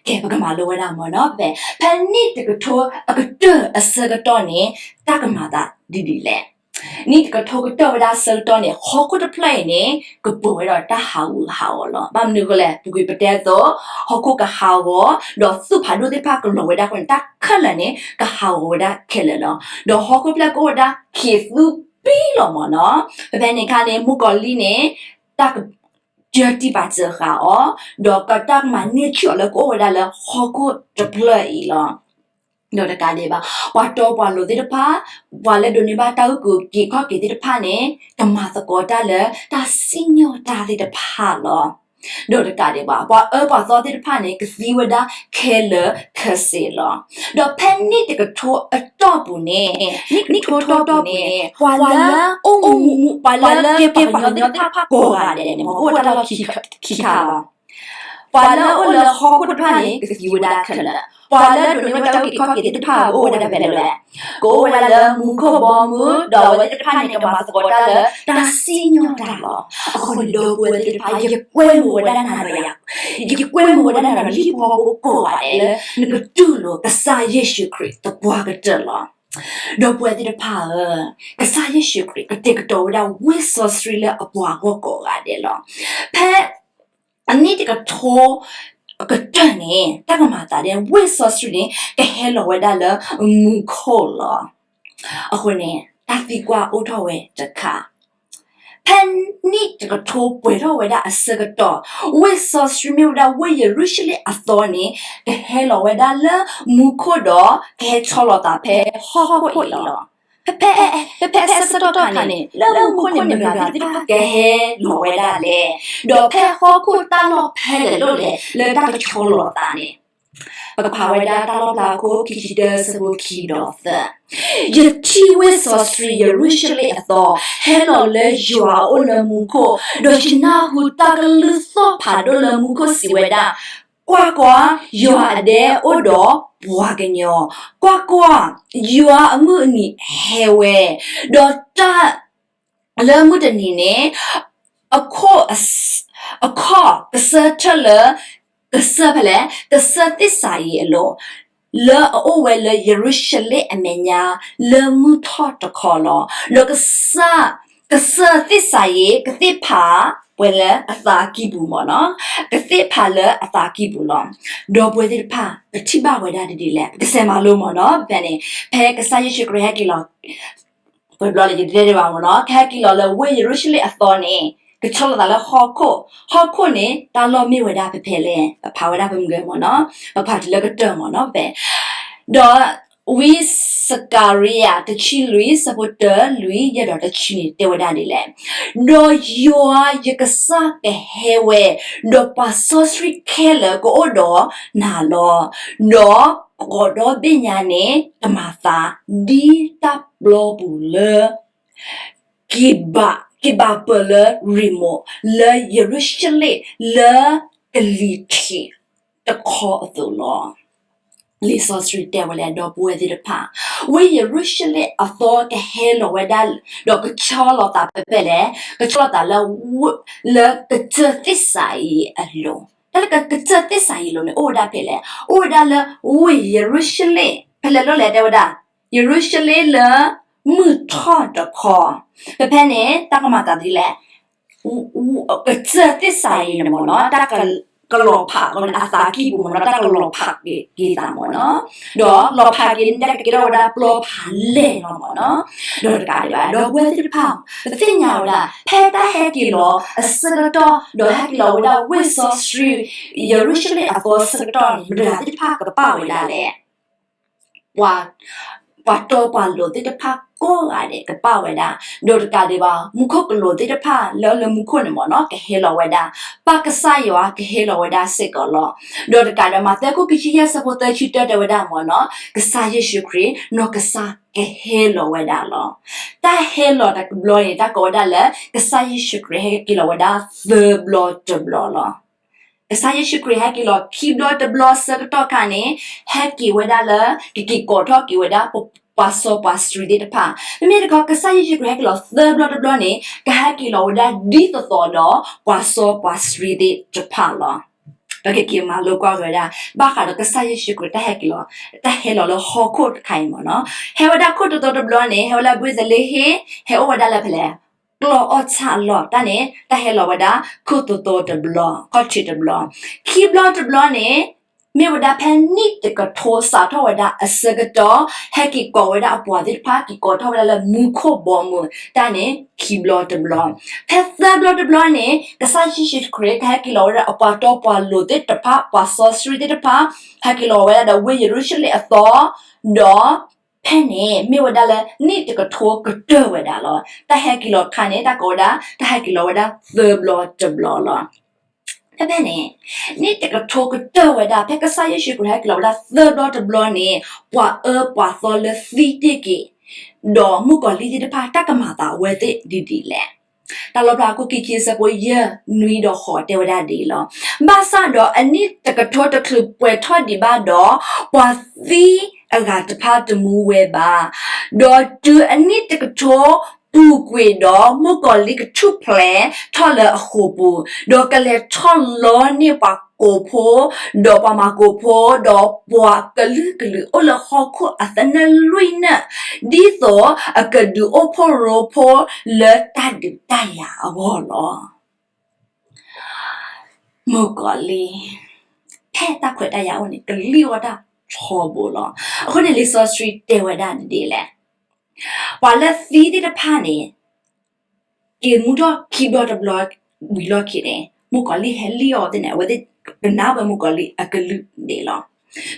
ကဲ ပကမၤလိဝဲဒၣ်မ့ၢ်နီၤ ဖဲ ဖဲနံၣ်တကထိအကတၢၢ်အဆၢကတီၢ်န့ၣ် တၢ်ကမၤသးဒ်ဒ်လဲၣ်. နံၣ်တကထိကတၢၢ်ဝဲဒၣ်အဆၢကတီၢ်န့ၣ် ဟီၣ်ခိၣ်တဖျၢၣ်အံၤန့ၣ် ကပှဲၤဝဲဒီးတၢ်ဟးဂူာ်ဟးဂီၤလီၤ. ဘၣ်မနုၤအဃိလဲၣ်, ပကွၢ်ပတဲအသိး ဟီၣ်ခိၣ်ကဟးဂီၤ, ဒီးသူၣ်ဖးဒိၣ်သ့ၣ်တဖၣ်ကလီၤဝဲဒၣ်အဃိန့ၣ် တၢ်ခဲလၢာ်န့ၣ် ကဟးဂီၤဝဲဒၣ်ခဲလၢာ်လီၤ. ဒီးဟီၣ်ခိၣ်ဖျၢၣ်ကအိၣ်ဝဲဒၣ်ခံးသူပံလီၤမ့ၢ်နီၤ. ဖဲဖဲန့ၣ်အခါန့ၣ် မုၣ်ကီၤလံၢ်န့ၣ် တၢ်က ကတံၢ်ပာ်စၢၤဃာ်အီၤ, ဒီးကတၢ်ကမၤန့ၢ်ဆူၣ်အီၤလၢကအိၣ်ဝဲဒၣ်လၢဟီၣ်ခိၣ်တဖျၢၣ်အံၤလီၤ. ဒီးတကးဒံးဘၣ်, ပှၤတီပှၤလိၤသ့ၣ်တဖၣ်, ပှၤလၢဒိးန့ၢ်ဘၣ်တၢ်အုၣ်က့ၤခီၣ်က့ၤသ့ၣ်တဖၣ်န့ၣ် ကမၤသကိးတၢ်လၢတၢ်စံၣ်ညီၣ်တၢ်သ့ၣ်တဖၣ်လီၤ. ဒီးတကးဒံးဘၣ်, ပှၤအၢပှၤသီသ့ၣ်တဖၣ်န့ၣ် ကသံဝဲဒၣ်ခဲလၢာ်ခဲဆ့လီၤ. ဒီးဖဲနံၣ်တကထိအတီၢ်ပူၤန့ၣ်, နံၣ်တကထိအတီၢ်ပူၤန့ၣ် ပှၤလၢအိၣ်မူ, ပှၤလၢကဲပှၤကညီသ့ၣ်တဖၣ်ကိးဂၤဒဲးန့ၣ် မ့ၢ်အိၣ်ဝဲဒၣ်လီၢ်ခံခါလီၤ. ပှၤလၢအအိၣ်လၢဟီၣ်ခိၣ်တဖၣ်န့ၣ် ကသံဝဲဒၣ်ခဲလၢာ်, ပှၤလၢဒိးန့ၢ်ဘၣ်တၢ်အုၣ်က့ၤခီၣ်က့ၤသ့ၣ်တဖၣ် ကအိၣ်ဝဲဒၣ်ဖဲလဲၣ်လဲၣ်, ကအိၣ်ဝဲဒၣ်လၢမူခိၣ်ဘီမုၢ်, ဒီးအဝဲသ့ၣ်တဖၣ်န့ၣ် ကမၤသကိးတၢ်လၢတၢ်စံၣ်ညီၣ်တၢ်လီၤ. အဃိန့ၣ် ဒီပုၢ်ဝဲၢ်သ့ၣ်တဖၣ်, ယကွဲမုာ်ဝဲဒၣ်နၤဒီးယၤ, ယကွဲမုာ်ဝဲဒၣ်နၤဒီးဟံၣ်ဖိဃီဖိကိးဂၤဒဲးလၢ နကတူၢ်လိာ်ကစၢ်ယ့ၣ်ၡူးခရံာ်သပှၢ်ကတၢၢ်လီၤ. ဒီပုၢ်ဝဲၢ်သ့ၣ်တဖၣ်ဧၢ, ကစၢ်ယ့ၣ်ၡူးခရံာ်ကတဲာ်ကတီၤဝဲဒၣ်ဝ့ၢ်စီဆှံလၢအပှၤဂီၢ်ကိးဂၤဒဲးလီၤ. ဖဲအနံၣ်တကထိအကတၢၢ်န့ၣ် တၢ်ကမၤအသးဒ်န့ၣ် ဝ့ၢ်စီဆှံန့ၣ် ကဟဲလီၤဝဲဒၣ်လၢမူခိၣ်လီၤ. အဃိန့ၣ် တၢ်သံကွၢ်အိၣ်ထီၣ်ဝဲတခါ, ဖဲနံၣ်တကထိပှဲၤထီၣ်ဝဲဒၣ်အဆၢကတီၢ်, ဝ့ၢ်စီဆှံမ့ၢ်ဝဲဒၣ်ဝ့ၢ်ယရူၤၡလ့ၣ်အသီန့ၣ် ကဟဲလီၤဝဲဒၣ်လၢမူခိၣ်ဒီး ကဟဲဆီလီၤသးဖဲဟီၣ်ခိၣ်အံၤလီၤ. ဖဲ, ဖဲ, ဖဲဆၢကတီၢ်ခါန့ၣ် လၢမူခိၣ်န့ၣ် မတၤသ့ၣ်တဖၣ်ကဟဲလီၤဝဲဒၣ်လဲၣ်. ဒီးဖဲဟီၣ်ခိၣ်တၢ်လီၢ်ဖဲလဲၣ်ဒ်လဲၣ် လၢတၢ်ကဆီလီၤသးန့ၣ်, ပကဖးဝဲဒၣ်တၢ်လီၣ်ဖျါအခိၣ်ခံဆံတၢ ဆၢဖိခံဒီးသၢ, ယထံၣ်ဝ့ၢ်စီဆှံယရူၤၡလ့ၣ်အသီ ဟဲလီၤလၢယွၤအအိၣ်လၢမူခိၣ်, ဒီးယနၢ်ဟူတၢ်ကလုၢ်သီၣ်ဖးဒိၣ်လၢမူခိၣ်စံးဝဲဒၣ်, ကွၢ်ကွၢ်, ယွၤအဒဲအိၣ်ဒီးပှၤကညီ, ကွၢ်ကွၢ်, ယွၤအမုၢ်အနံၤဟဲဝဲ, ဒီးတၢ် လၢမုၢ်တနံၤန့ၣ် အခိၣ်, အခီၣ်ကစၢၢ်ထၢၣ်လၢ ကစၢၢ်ဖဲလဲၣ်, ကစၢၢ်သ့ၣ်စၤယံးအလိၤ, လၢအအိၣ်ဝဲလၢယရူၤၡလ့ၣ်အမဲာ်ညါ လၢမုၢ်ထီၣ်တခီလီၤ. ဒီးကစၢ်, ကစၢၢ်သ့ၣ်စၤယံး ကသ့ၣ်ဖးဝဲလၢအသးကံၢ်ပူၤမ့ၢ်နီၤ, ကသ့ၣ်ဖးလၢအသးကံၢ်ပူၤလီၤ. ဒီပုၢ်ဝဲၢ်သ့ၣ်တဖၣ် ပထံၣ်ဘၣ်ဝဲဒၣ်ဒ်လဲၣ်, ပကစဲးမၤလိမ့ၢ်နီၤ, ဖဲန့ၣ် ဖဲကစၢ်ယ့ၣ်ၡူးခရံာ်ဟဲက့ၤလီၤ ပှဲၤဘျီလၢယတဲတ့ၢ်ဘၣ်မ့ၢ်နီၤ, ကဟဲက့ၤလီၤလၢဝ့ၢ်ယရူၤၡလ့ၣ်အသီန့ၣ် ကဆီလီၤသးလၢဟီၣ်ခိၣ်, ဟီၣ်ခိၣ်န့ၣ် တၢ်လီၢ်မ့ၢ်ဝဲဒၣ်ဖဲဖဲလဲၣ်, ပဖးဝဲဒၣ်ဖဲမုၢ်ဂဲၤမ့ၢ်နီၤ, ပဖးတုၤလၢကတၢၢ်မ့ၢ်နီၤ, ဖဲ, ဒီးဝံစကၤရံယၤ တဆံလွံၢ် ဆၢဖိတၢ လွံၢ် ယဲၢ်ဒီးတဆံန့ၣ် တဲဝဲဒၣ်ဒ်လဲၣ်, ဒီးယွၤယကစၢ်ကဟဲဝဲ, ဒီးပှၤစီဆှံခဲလၢာ်ကအိၣ်ဒီးနၤလီၤ. ဒီးကိးဒီဘ့ၣ်ညါန့ၣ် ကမၤသးဒ်တၢ်ပျီပူၤလၢ က့ၤဘၣ်, က့ၤဘၣ်ပၢၢ်လၢရံၣ်မိၣ် လၢယရူၤၡလ့ၣ်လၢကလံၤထံးတခီအသိးလီၤ. လံာ်စီဆှံတဲဝဲလၢ ဒီပုၢ်ဝဲၢ်သ့ၣ်တဖၣ်, ဝ့ၢ်ယရူၤၡလ့ၣ်အသီကဟဲလီၤဝဲဒၣ်, ဒီးကဆီလီၤသးဖဲဖဲလဲၣ်, ကဆီလီၤသးလၢ လၢကစၢၢ်သ့ၣ်စၤယံးအလိၤ, တၢ်လၢကစၢၢ်သ့ၣ်စၤယံးအလိၤန့ၣ် အိၣ်ဝဲဒၣ်ဖဲလဲၣ်, အိၣ်ဝဲဒၣ်လၢဝ့ၢ်ယရူၤၡလ့ၣ် ဖဲလဲၣ်ဒ်လဲၣ်တဲဝဲဒၣ် ယရူၤၡလ့ၣ်လၢမုၢ်ထီၣ်တခီ, ဖဲဖဲန့ၣ် တၢ်ကမၤသးဒ်လဲၣ်, ကစၢၢ်သ့ၣ်စၤယံးန့ၣ်မ့ၢ်နီၤ, တၢ်ကလီၤဖးအသးကံၢ်ပူၤမ့ၢ်နီၤ, တၢ်ကလီၤဖးက့ၤသးမ့ၢ်နီၤ, ဒီးလီၤဖးက့ၤန့ၣ် တၢ်ကကဲထီၣ်ဝဲဒၣ်ပျီဖးလဲၢ်လီၤမ့ၢ်နီၤ, ဒီးတကးဒံးဘၣ် ဒီပုၢ်ဝဲၢ်သ့ၣ်တဖၣ်, ပသ့ၣ်ညါဝဲဒၣ် ဖဲတၢ်ဟဲက့ၤလီၤအဆၢကတီၢ် ဒီးဟဲက့ၤလီၤဝဲဒၣ်ဝ့ၢ်စီဆှံ ယရူၤၡလ့ၣ်အသီအဆၢကတီၢ်န့ၣ် မတၤသ့ၣ်တဖၣ်ကပာ်ဝဲဒၣ်လဲၣ် ပှၤတီပှၤလိၤသ့ၣ်တဖၣ်ကိးဂၤဒဲးကပာ်ဝဲဒၣ်, ဒီးတကးဒံးဘၣ် မူခိၣ်ကလူးသ့ၣ်တဖၣ်လၢလၢမူခိၣ်န့ၣ်မ့ၢ်နီၤ ကဟဲလီၤဝဲဒၣ်, ပၢ်ကစၢ်ယွၤကဟဲလီၤဝဲဒၣ်စ့ၢ်ကီးလီၤ. ဒီးတကးဒံး မးသဲအခိၣ်ခံဆံယဲၢ် ဆၢဖိသၢဆံတၢ တဲဝဲဒၣ်မ့ၢ်နီၤ ကစၢ်ယ့ၣ်ၡူးခရံာ် နီၢ်ကစၢ်ကဟဲလီၤဝဲဒၣ်လီၤ. တၢ်ဟဲလီၤတဘျီန့ၣ် တၢ်ကိးဝဲဒၣ်လၢ ကစၢ်ယ့ၣ်ၡူးခရံာ်ဟဲက့ၤလီၤဝဲဒၣ်သၢဘျီတဘျီလီၤ. ကစၢ်ယ့ၣ်ၡူးခရံာ်ဟဲက့ၤလီၤခံဘျီတဘျီဆၢကတီၢ်ခါန့ၣ်, ဟဲက့ၤဝဲဒၣ်လၢ ကက့ၤကိးထီၣ်က့ၤဝဲဒၣ် ပှၤစီပှၤဆှံသ့ၣ်တဖၣ်, မ့မ့ၢ်တခီ ကစၢ်ယ့ၣ်ၡူးခရံာ်ဟဲက့ၤလီၤသၢဘျီတဘျီန့ၣ် ကဟဲက့ၤလီၤဝဲဒၣ်ဒ်သိးသိးဒီး ပှၤစီပှၤဆှံသ့ၣ်တဖၣ်လီၤ. ပကက့ၤမၤလိကွၢ်ဝဲဒၣ် ဘၣ်ဃးဒီးကစၢ်ယ့ၣ်ၡူးခရံာ်တၢ်ဟဲက့ၤလီၤ, တၢ်ဟဲလီၤလၢဟီၣ်ခိၣ်တခါအံၤမ့ၢ်နီၤ, ဟဲဝဲဒၣ်ခိၣ်တီတီတဘျီန့ၣ် ဟဲဝဲလၢ ဘ့းသလ့ဟ့ၣ်, ဟဲအိၣ်ဝဲဒၣ်လၢဖဲလဲၣ် ကျီၢ်အီၣ်ဆၣ်အလီၢ်, တၢ်န့ၣ် တၢ်ဟဲလီၤဝဲဒၣ် ခိၣ်တီတီတဘျီ, ခီၣ်ထံးတဘျီ, ခံဘျီတဘျီန့ၣ် မ့ၢ်ဝဲဒၣ်ဖဲနံၣ်တကထိစးထီၣ်ဝဲဒၣ်အဆၢကတီၢ် ဟဲက့ၤကိးဝဲဒၣ်အပှၤသ့ၣ်တဖၣ် က့ၤကိးထီၣ်ဝဲဒၣ်လၢမူခိၣ်ဘီမုၢ်တၢ်န့ၣ် ခံဘျီတဘျီ, ဖဲသၢဘျီတဘျီန့ၣ် ကစၢ်ယ့ၣ်ၡူးခရံာ် ကဟဲက့ၤလီၤဝဲဒၣ်အပှၤတီပှၤလိၤသ့ၣ်တဖၣ် ပှၤစီဆှံသ့ၣ်တဖၣ် ဟဲက့ၤလီၤဝဲဒၣ်ဒီးဝ့ၢ်ယရူၤၡလ့ၣ်အသီ, ဒီး ဖဲန့ၣ်မ့ၢ်ဝဲဒၣ်လၢနံၣ်တကထိကတၢၢ်ဝဲဒၣ်လီၤ. တၢ်ဟဲက့ၤလီၤတခါန့ၣ် တၢ်ကိးဝဲဒၣ် တၢ်ဟဲက့ၤလီၤဝဲဒၣ်သၢဘျီတဘျီလီၤ. ဖဲဖဲန့ၣ် နံၣ်တကထိကတၢၢ်ဝဲဒၣ် ဖဲကစၢ်ယ့ၣ်ၡူးခရံာ်ဟဲက့ၤလီၤဝဲဒၣ်သၢဘျီတဘျီန့ၣ် ပှၤအၢပှၤသီလၢသံတ့ၢ်က့ၤ ဒီးမုၣ်ကီၤလံၢ်သ့ၣ်တဖၣ် တၢ်ကမၤသးဝဲသ့ၣ်ဒ်ဒ်လဲၣ်. တၢ်လီၣ်ဖျါအခိၣ်ခံဆံ အဆၢဖိယဲၢ် နွံဒီးဃိး တဲဝဲဒၣ်ဒ်အံၤလီၤ. ဘၣ်ဆၣ်ဒီးအနံၣ်တကထိတချုးပှဲၤထီၣ်ဒံးဘၣ်ဒီး ပှၤသံအဂၤတဖၣ်တမူဝဲဘၣ်. ဒီးတုၤအနံၣ်တကထိပူၤကွံာ်ဒီး မုၣ်ကီၤလံၢ်ကထူၣ်ဖျဲးထီၣ်လၢအဃိာ်ပူၤ, ဒီးကလဲၤထီၣ်လီန့ၢ်ပှၤကိးဖိ ဒီးပှၤမၤကိးဖိ ဒီးပှၤကလုာ်ကလုာ်အိၣ်လၢဟီၣ်ခိၣ်အသနၢၣ်လွံၢ်နၢၣ်, ဒ်သိးအကဒုးအိၣ်ဖှိၣ်ရိဖှိၣ်လၢတၢ်ဒုးတၢ်ယၤအဂီၢ်လီၤ. မုၣ်ကီၤလံၢ် ဖဲတၢ်ခွဲးတၢ်ယာ်အိၣ်န့ၣ် ကလံၣ်အီၣ်တၢ်ထီဘိလီၤ. အဃိန့ၣ် လံာ်စီဆှံတဲဝဲဒၣ်ဒ်လဲၣ်. ပှၤလၢသံသ့ၣ်တဖၣ်န့ၣ် က့ၤမူထီၣ်ခံဘျီတဘျီဝံၤလီၢ်ခံန့ၣ် မုၣ်ကီၤလံၢ်ဟဲလံၣ်အီၣ်သ့ၣ်န့ၣ် အဝဲသ့ၣ်ကနၣ်ဝဲမုၣ်ကီၤလံၢ်အကလုၢ်န့ၣ်လီၤ.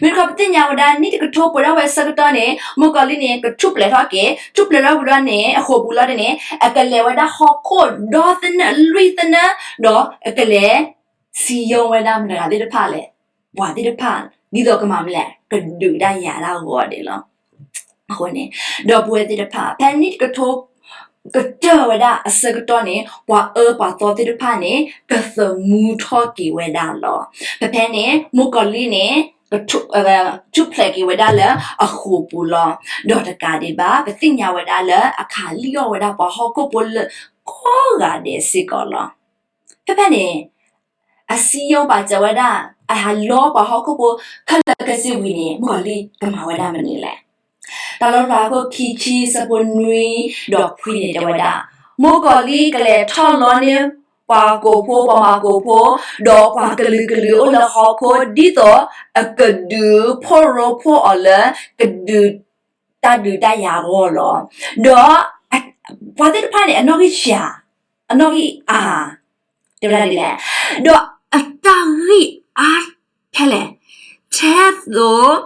မ့ၢ်တခီ ပသ့ၣ်ညါဝဲဒၣ် နံၣ်တကထိပှဲၤထီၣ်ဝဲအဆၢကတီၢ်န့ၣ် မုၣ်ကီၤလံၢ်န့ၣ် ကထူၣ်ဖျဲးထီၣ်က့ၤ, ထူၣ်ဖျဲးထီၣ်ဝံၤဒီးန့ၣ် အဃိာ်ပူၤလီၤဒ်န့ၣ် အကလဲၤဝဲဒၣ်ဟီၣ်ခိၣ်ဒီသနၢၣ်လွံၢ်သနၢၣ် ဒီးအကလဲၤ စံယိၣ်ဝဲဒၣ်မတၤတဂၤသ့ၣ်တဖၣ်လဲၣ်, ပှၤသ့ၣ်တဖၣ် ဒ်သိးကမၤမနုၤလဲၣ်, ကဒုးတၢ်ယၤတၢ်ဂီၤဒၣ်လီၤ. အဃိန့ၣ် ဒီပုၢ်ဝဲၢ်သ့ၣ်တဖၣ် ဖဲနံၣ်တကထိကတၢၢ်ဝဲဒၣ်အဆၢကတီၢ်န့ၣ် ပှၤအၢပှၤသီသ့ၣ်တဖၣ်န့ၣ် ကသမူထီၣ်က့ၤဝဲဒၣ်လီၤ. ဖဲဖဲန့ၣ် မုၣ်ကီၤလံၢ်န့ၣ် ထူၣ်ဖျဲးက့ၤဝဲဒၣ်လၢအဃိာ်ပူၤလီၤ. ဒီးတကးဒံးဘၣ် ပသ့ၣ်ညါဝဲဒၣ်လၢအခးလံၣ်အီၣ်ဝဲဒၣ်ပှၤဟီၣ်ခိၣ်ဖိလၢကိးဂၤဒဲးစ့ၢ်ကီးလီၤ. ဖဲဖဲန့ၣ် အစံယိၣ်ဘၣ်စၢၤဝဲဒၣ် အဟးလီပှၤဟီၣ်ခိၣ်ဖိခဲလၢာ်ခဲဆ့ဝံၤန့ၣ် မုၣ်ကီၤလံၢ်ကမၤဝဲဒၣ်မနုၤလဲၣ်. တၢ်လီၣ်ဖျါအခိၣ်ခံဆံ အဆၢဖိနွံဒီးခွံန့ၣ်တဲဝဲဒၣ်, မုၣ်ကီၤလံၢ်ကလဲၤထီၣ်လီန့ၢ်ပှၤကိးဖိ ပှၤမၤကိးဖိ ဒီးပှၤကလုာ်ကလုာ်အိၣ်လၢဟီၣ်ခိၣ် ဒ်သိးအကဒုးဖှိၣ်ရိဖှိၣ်အီၤလၢ ကဒုးတၢ်ဒုးတၢ်ယၤအဂီၢ်လီၤ. ဒီးပှၤသ့ၣ်တဖၣ်န့ၣ် အနီၣ်ဂံၢ်ယၤ, အနီၣ်ဂံၢ်အါ, တဲဝဲဒၣ်ဒ်လဲၣ်, ဒီးအတၢ်ဂံၢ်အါထဲလဲၣ်, ထဲသိး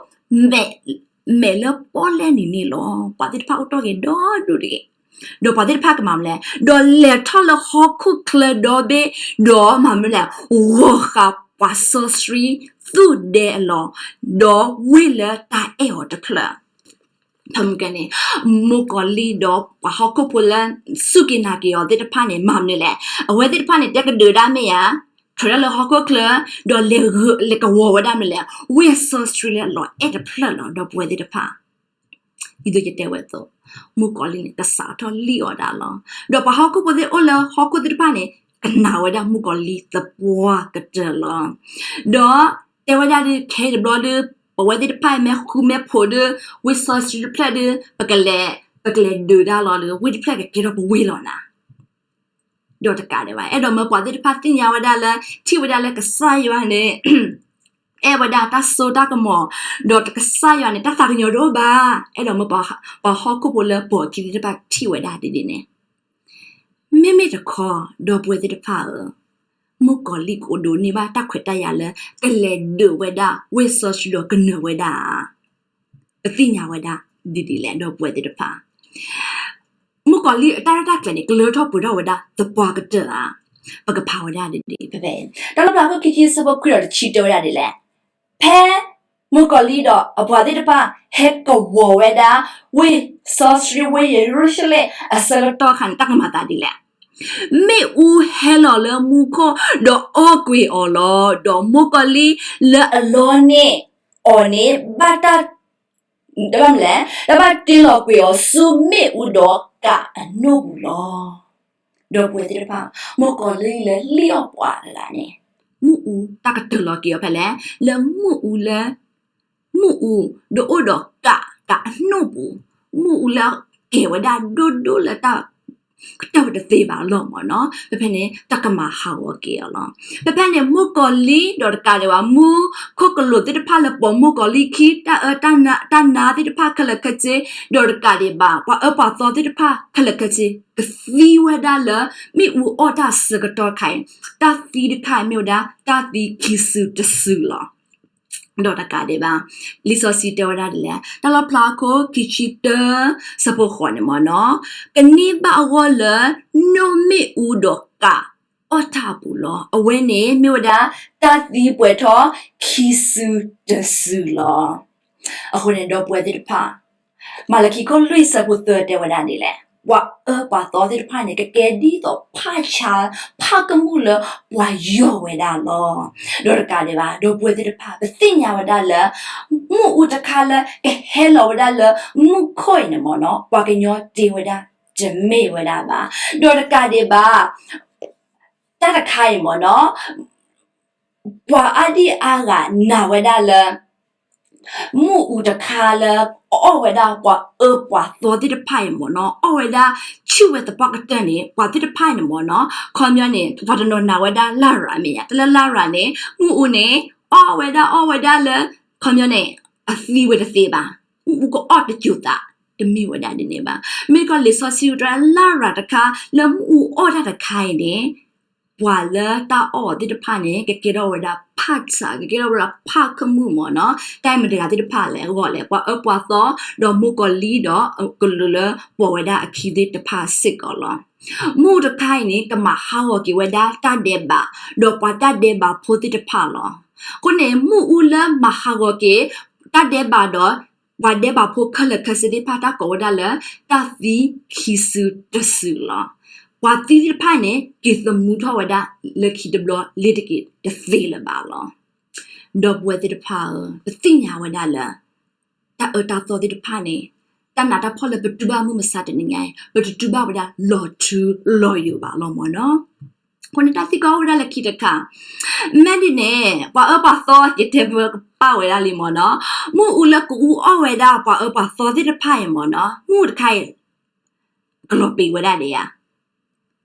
မဲာ်လၢပီၣ်လဲၣ်နံၤန့ၣ်လီၤ. ပှၤသ့ၣ်တဖၣ်အိၣ်တ့ၢ်က့ၤဒီဒူၣ်တဂ့ၤ, ဒီးပှၤသ့ၣ်တဖၣ်ကမၤမနုၤလဲၣ်, ဒီးလဲၤထီၣ်လၢဟီၣ်ခိၣ်ချၢဒီဘ့ၣ်, ဒီးမၤမနုၤလဲၣ်, ဂီၤဃာ်ပှၤစီဆှံသူၣ်ဒဲအလီၢ်, ဒီးဝ့ၢ်လၢတၢ်အဲၣ်အီၤတဖျၢၣ် ဖဲမုၢ်ကန့ၣ် မုၣ်ကီၤလံၢ်ဒီးပှၤဟီၣ်ခိၣ်ဖိလၢ စူၢ်က့ၤနာ်က့ၤအီၤသ့ၣ်တဖၣ်န့ၣ် မၤမနုၤလဲၣ်, အဝဲသ့ၣ်တဖၣ်န့ၣ် တဲကဒုးဒၣ်မ့ၢ်ဧါ, ထုးဒၣ်လၢဟီၣ်ခိၣ်ချၢ, ဒီးလဲၤဂၢၢ်လဲၤကဝီၤဝဲဒၣ်မနုၤလဲၣ်, ဝ့ၢ်စီဆှံလၢအလီၤအဲၣ်တဖျၢၣ်လီၤ. ဒီပုၢ်ဝဲၢ်သ့ၣ်တဖၣ် ဒ်သိးယတဲဝဲအသိး, မုၣ်ကီၤလံၢ်န့ၣ် ကစးထီၣ်လံၣ်အီၣ်ဒၣ်လီၤ. ဒီးပှၤဟီၣ်ခိၣ်ဖိသ့ၣ်အိၣ်လၢဟီၣ်ခိၣ်သ့ၣ်တဖၣ်န့ၣ် ကနာ်ဝဲဒၣ်မုၣ်ကီၤလံၢ်သပှၢ်ကတၢၢ်လီၤ. ဒီးတဲဝဲဒၣ်ဒုး ခဲအံၤတဘျီဒုး ပဝဲသ့ၣ်တဖၣ်အံၤမ့ၢ်ဃူမ့ၢ်ဖိးဒုး ဝ့ၢ်စီဆှံတဖျၢၣ်ဒုး ပကလဲၤ, ပကလဲၤဒုးတၢ်လီၤဒီး ဝ့ၢ်တဖျၢၣ်ကကဲထီၣ်ပဝ့ၢ်လီၤနၤ ဒီးတကးဒံးဘၣ် အဲၣ်ဒိးမၢပှၤသ့ၣ်တဖၣ်သ့ၣ်ညါဝဲဒၣ်လၢ ထံၣ်ဝဲဒၣ်လၢကစၢ်ယွၤန့ၣ် အဲၣ်ဝဲဒၣ်တၢ်စိတၢ်ကမီၤ, ဒီးကစၢ်ယွၤန့ၣ် တၢ်သးကညီၤတအိၣ်ဘၣ်. အဲၣ်ဒိးမၢပှၤဟီၣ်ခိၣ်ဖိလၢပိာ်အခံသ့ၣ်တဖၣ်ထံၣ်ဝဲဒၣ်ဒ်န့ၣ်န့ၣ်, မ့မ့ၢ်တခီ ဒီပုၢ်ဝဲၢ်သ့ၣ်တဖၣ်ဧၢ, မုၣ်ကီၤလံၢ်ကဒိးန့ၢ်ဘၣ်တၢ်ခွဲးတၢ်ယာ်လၢ ကလဲၤဒုးဝဲဒၣ်ဝ့ၢ်စီဆှံဒီးကနၢၤဝဲဒၣ်ဧါ. ပသ့ၣ်ညါဝဲဒၣ်ဒ်ဒ်လဲၣ် ဒီပုၢ်ဝဲၢ်သ့ၣ်တဖၣ် မုၣ်ကီၤလံၢ်အတၢ်ရဲၣ်တၢ်ကျဲၤန့ၣ် ကလၢထီၣ်ပှဲၤထီၣ်ဝဲဒၣ်သပှၢ်ကတၢၢ်ဧါ. ပကဖးဝဲဒၣ်ဒ်န့ၣ် ဖဲဖဲ တၢ်လီၣ်ဖျါအခိၣ်ခံဆံ အဆၢဖိခွံဒီးတဆံတဲဝဲဒၣ်ဒ်လဲၣ်, ဖဲမုၣ်ကီၤလံၢ်ဒီးအပှၤသ့ၣ်တဖၣ် ဟဲကဝီၤဝဲဒၣ် ဝ့ၢ်စီဆှံ ဝ့ၢ်ယရူၤၡလ့ၣ်အဆၢကတီၢ်အခါန့ၣ် တၢ်ကမၤသးဒ်လဲၣ်. မ့ၣ်အူဟဲလီၤလၢမူခိၣ် ဒီးအီၣ်ကွံာ်အီၤလီၤ. ဒီးမုၣ်ကီၤလံၢ်လၢအလီန့ၢ်အီၤန့ၣ် ဘၣ်တၢ် တဘၣ်မနုၤလဲၣ်, တၢ်ဘၣ်တ့လီၤကွံာ်အီၤဆူမ့ၣ်အူဒီးကးအနိၣ်ပူၤလီၤ. ဒီပုၢ်ဝဲၢ်သ့ၣ်တဖၣ်, မုၣ်ကီၤလံၢ်လၢလံၣ်အီၣ်ပှၤတဂၤန့ၣ် မ့ၣ်အူတၢ်ကတၢၢ်လီၤက့ၤအီၤဖဲလဲၣ်, လၢမ့ၣ်အူလၢ မ့ၣ်အူ ဒီးအိၣ်ဒီးကး ကးအနိၣ်ပူၤ, မ့ၣ်အူလၢကဲၤဝဲဒၣ်ဒိၣ်ဒိၣ်လၢတၢ် ကတၢၢ်ဝဲတသ့ဘၣ်လီၤမ့ၢ်နီၤ. ဖဲဖဲန့ၣ် တၢ်ကမၤဟးဂီၤက့ၤအီၤလီၤ. ဖဲဖဲန့ၣ် မုၣ်ကီၤလံၢ်ဒီးတကးဒံးဘၣ် မူခိၣ်ကလူးသ့ၣ်တဖၣ်လၢပိာ်မုၣ်ကီၤလံၢ်ခံ တၢ်အၢတၢ်နါသ့ၣ်တဖၣ်ခဲလၢာ်ခဲဆ့ ဒီးတကးဒံးဘၣ် ပှၤအၢပှၤသီသ့ၣ်တဖၣ်ခဲလၢာ်ခဲဆ့ ကသံဝဲဒၣ်လၢ မ့ၣ်အူအီၣ်တၢ်အဆၢကတီၢ်တခါအံၤ, တၢ်သံတခါအံၤမ့ၢ်ဝဲဒၣ် တၢ်သံခံစုတစုလီၤ. ဒီးတကးဒံးဘၣ် လံာ်စီဆှံတဲဝဲဒၣ်ဒ်လဲၣ်, တၢ်လီၣ်ဖျါအခိၣ်ခံဆံတၢ ဆၢဖိဃိးန့ၣ်မ့ၢ်နီၤ, ကန့ၢ်ဘၣ်အဂီၢ်လၢ နိၣ်မ့ၣ်အူဒီးကးအီၣ်တၢ်အပူၤလီၤ. အဝဲန့ၣ်မ့ၢ်ဝဲဒၣ် တၢ်သံပှဲၤထီၣ်ခံစုတစုလီၤ. အဃိန့ၣ် ဒီပုၢ်ဝဲၢ်သ့ၣ်တဖၣ် မၤလခံခိၣ်လွံၢ်ဆၢဖိသၢတဲဝဲဒၣ်ဒ်လဲၣ်, ပှၤအၢပှၤသီသ့ၣ်တဖၣ်န့ၣ် ကကဲဒ်သိးဖးဆါ ဖးကမူၣ်လၢပှၤယီၢ်ဝဲဒၣ်လီၤ. ဒီးတကးဒံးဘၣ် ဒီပုၢ်ဝဲၢ်သ့ၣ်တဖၣ် ပသ့ၣ်ညါဝဲဒၣ်လၢ မုၢ်အူတခါလၢကဟဲလီၤဝဲဒၣ်လၢမူခိၣ်အံၤန့ၣ်မ့ၢ်နီၤ, ပှၤကညီတ့ဝဲဒၣ်တမ့ၢ်ဝဲဒၣ်ဘၣ်. ဒီးတကးဒံးဘၣ် တၢ်တခါအံၤမ့ၢ်နီၤ ပှၤအါဒံအါဂၤနာ်ဝဲဒၣ်လၢ မုၢ်အူတခါလၢ အီၣ်ဝဲဒၣ်ပှၤအၢပှၤသီသ့ၣ်တဖၣ်အံၤမ့ၢ်နီၤ, အီၣ်ဝဲဒၣ်ဆူၣ်ဝဲသပှၢ်ကတၢၢ်န့ၣ် ပှၤသ့ၣ်တဖၣ်အံၤန့ၣ်မ့ၢ်နီၤ, ခီပညီန့ၣ် ပှၤတနီၤနာ်ဝဲဒၣ်လရာ်မ့ၢ်ဧါ, တၢ်လၢလရာ်န့ၣ် မုၢ်အူန့ၣ် အီၣ်ဝဲဒၣ်အီၣ်ဝဲဒၣ်လၢ ခီပညီန့ၣ် အသံဝဲတသ့ဘၣ်, မုၢ်အူကအီၣ်တစိၤသး တမ့ၢ်ဝဲဒၣ်ဒ်န့ၣ်ဘၣ်. မ့ၢ်ကီးလံာ်စီဆှံတဲ လရာ်တခါ လၢမုၢ်အူအီၣ်တၢ်တခါအံၤန့ၣ် ပှၤလၢတၢ်အီၣ်အီၤသ့ၣ်တဖၣ်န့ၣ် ကကဲထီၣ်ဝဲဒၣ်ဖးဆါ, ကကဲထီၣ်ဝဲဒၣ်ဖးကမူၣ်မ့ၢ်နီၤ, တၢ်အံၤမတၤတဂၤသ့ၣ်တဖၣ်လဲၣ်အဂီၢ်လဲၣ်, ပှၤအၢပှၤသီ ဒီးမုၣ်ကီၤလံၢ်ဒီးကလူးလၢပိာ်ဝဲဒၣ်အခံသ့ၣ်တဖၣ်စ့ၢ်ကီးလီၤ. မုၢ်အူတခါအံၤန့ၣ် ကမၤဟးဂီၤက့ၤဝဲဒၣ်တၢ်ဒဲးဘး ဒီးပှၤတၢ်ဒဲးဘးဖိသ့ၣ်တဖၣ်လီၤ. အဃိန့ၣ် မုၢ်အူလၢမၤဟးဂီၤက့ၤ တၢ်ဒဲးဘးဒီး ပှၤဒဲးဘးဖိခဲလၢာ်ခဲဆ့သ့ၣ်တဖၣ် တၢ်ကိးဝဲဒၣ်လၢ တၢ်သံခံစုတစုလီၤ. ပှၤသံသ့ၣ်တဖၣ်န့ၣ် က့ၤသမူထီၣ်ဝဲဒၣ်လၢခံတဘျီလ့ၤတက့ၤတသ့လၢၤဘၣ်လီၤ. ဒီပုၢ်ဝဲၢ်သ့ၣ်တဖၣ်ဧၢ, ပသ့ၣ်ညါဝဲဒၣ်လၢ တၢ်အၢတၢ်သီသ့ၣ်တဖၣ်န့ၣ် တၢ်နးတၢ်ဖှီၣ်လၢပတူၢ်ဘၣ်မုၢ်မဆါတနံၤညါအံၤ ပတတူၢ်ဘၣ်ဝဲဒၣ်လီၤထူလီၤယိာ်ဘၣ်လီၤမ့ၢ်နီၤ. အဃိန့ၣ် တၢ်သံကွၢ်အိၣ်ဝဲဒၣ်လၢခံတခါ, မ့ၢ်ဒ်န့ၣ် ပှၤအၢပှၤသီ ယတဲပၢကပာ်ဝဲဒၣ်လံမ့ၢ်နီၤ, မုၢ်အူလၢကအူအီၣ်ဝဲဒၣ်ပှၤအၢပှၤသီသ့ၣ်တဖၣ်အံၤမ့ၢ်နီၤ, မုၢ်အူတခါအံၤ ကလီၤပံာ်ဝဲဒၣ်ဒ်ဧါ.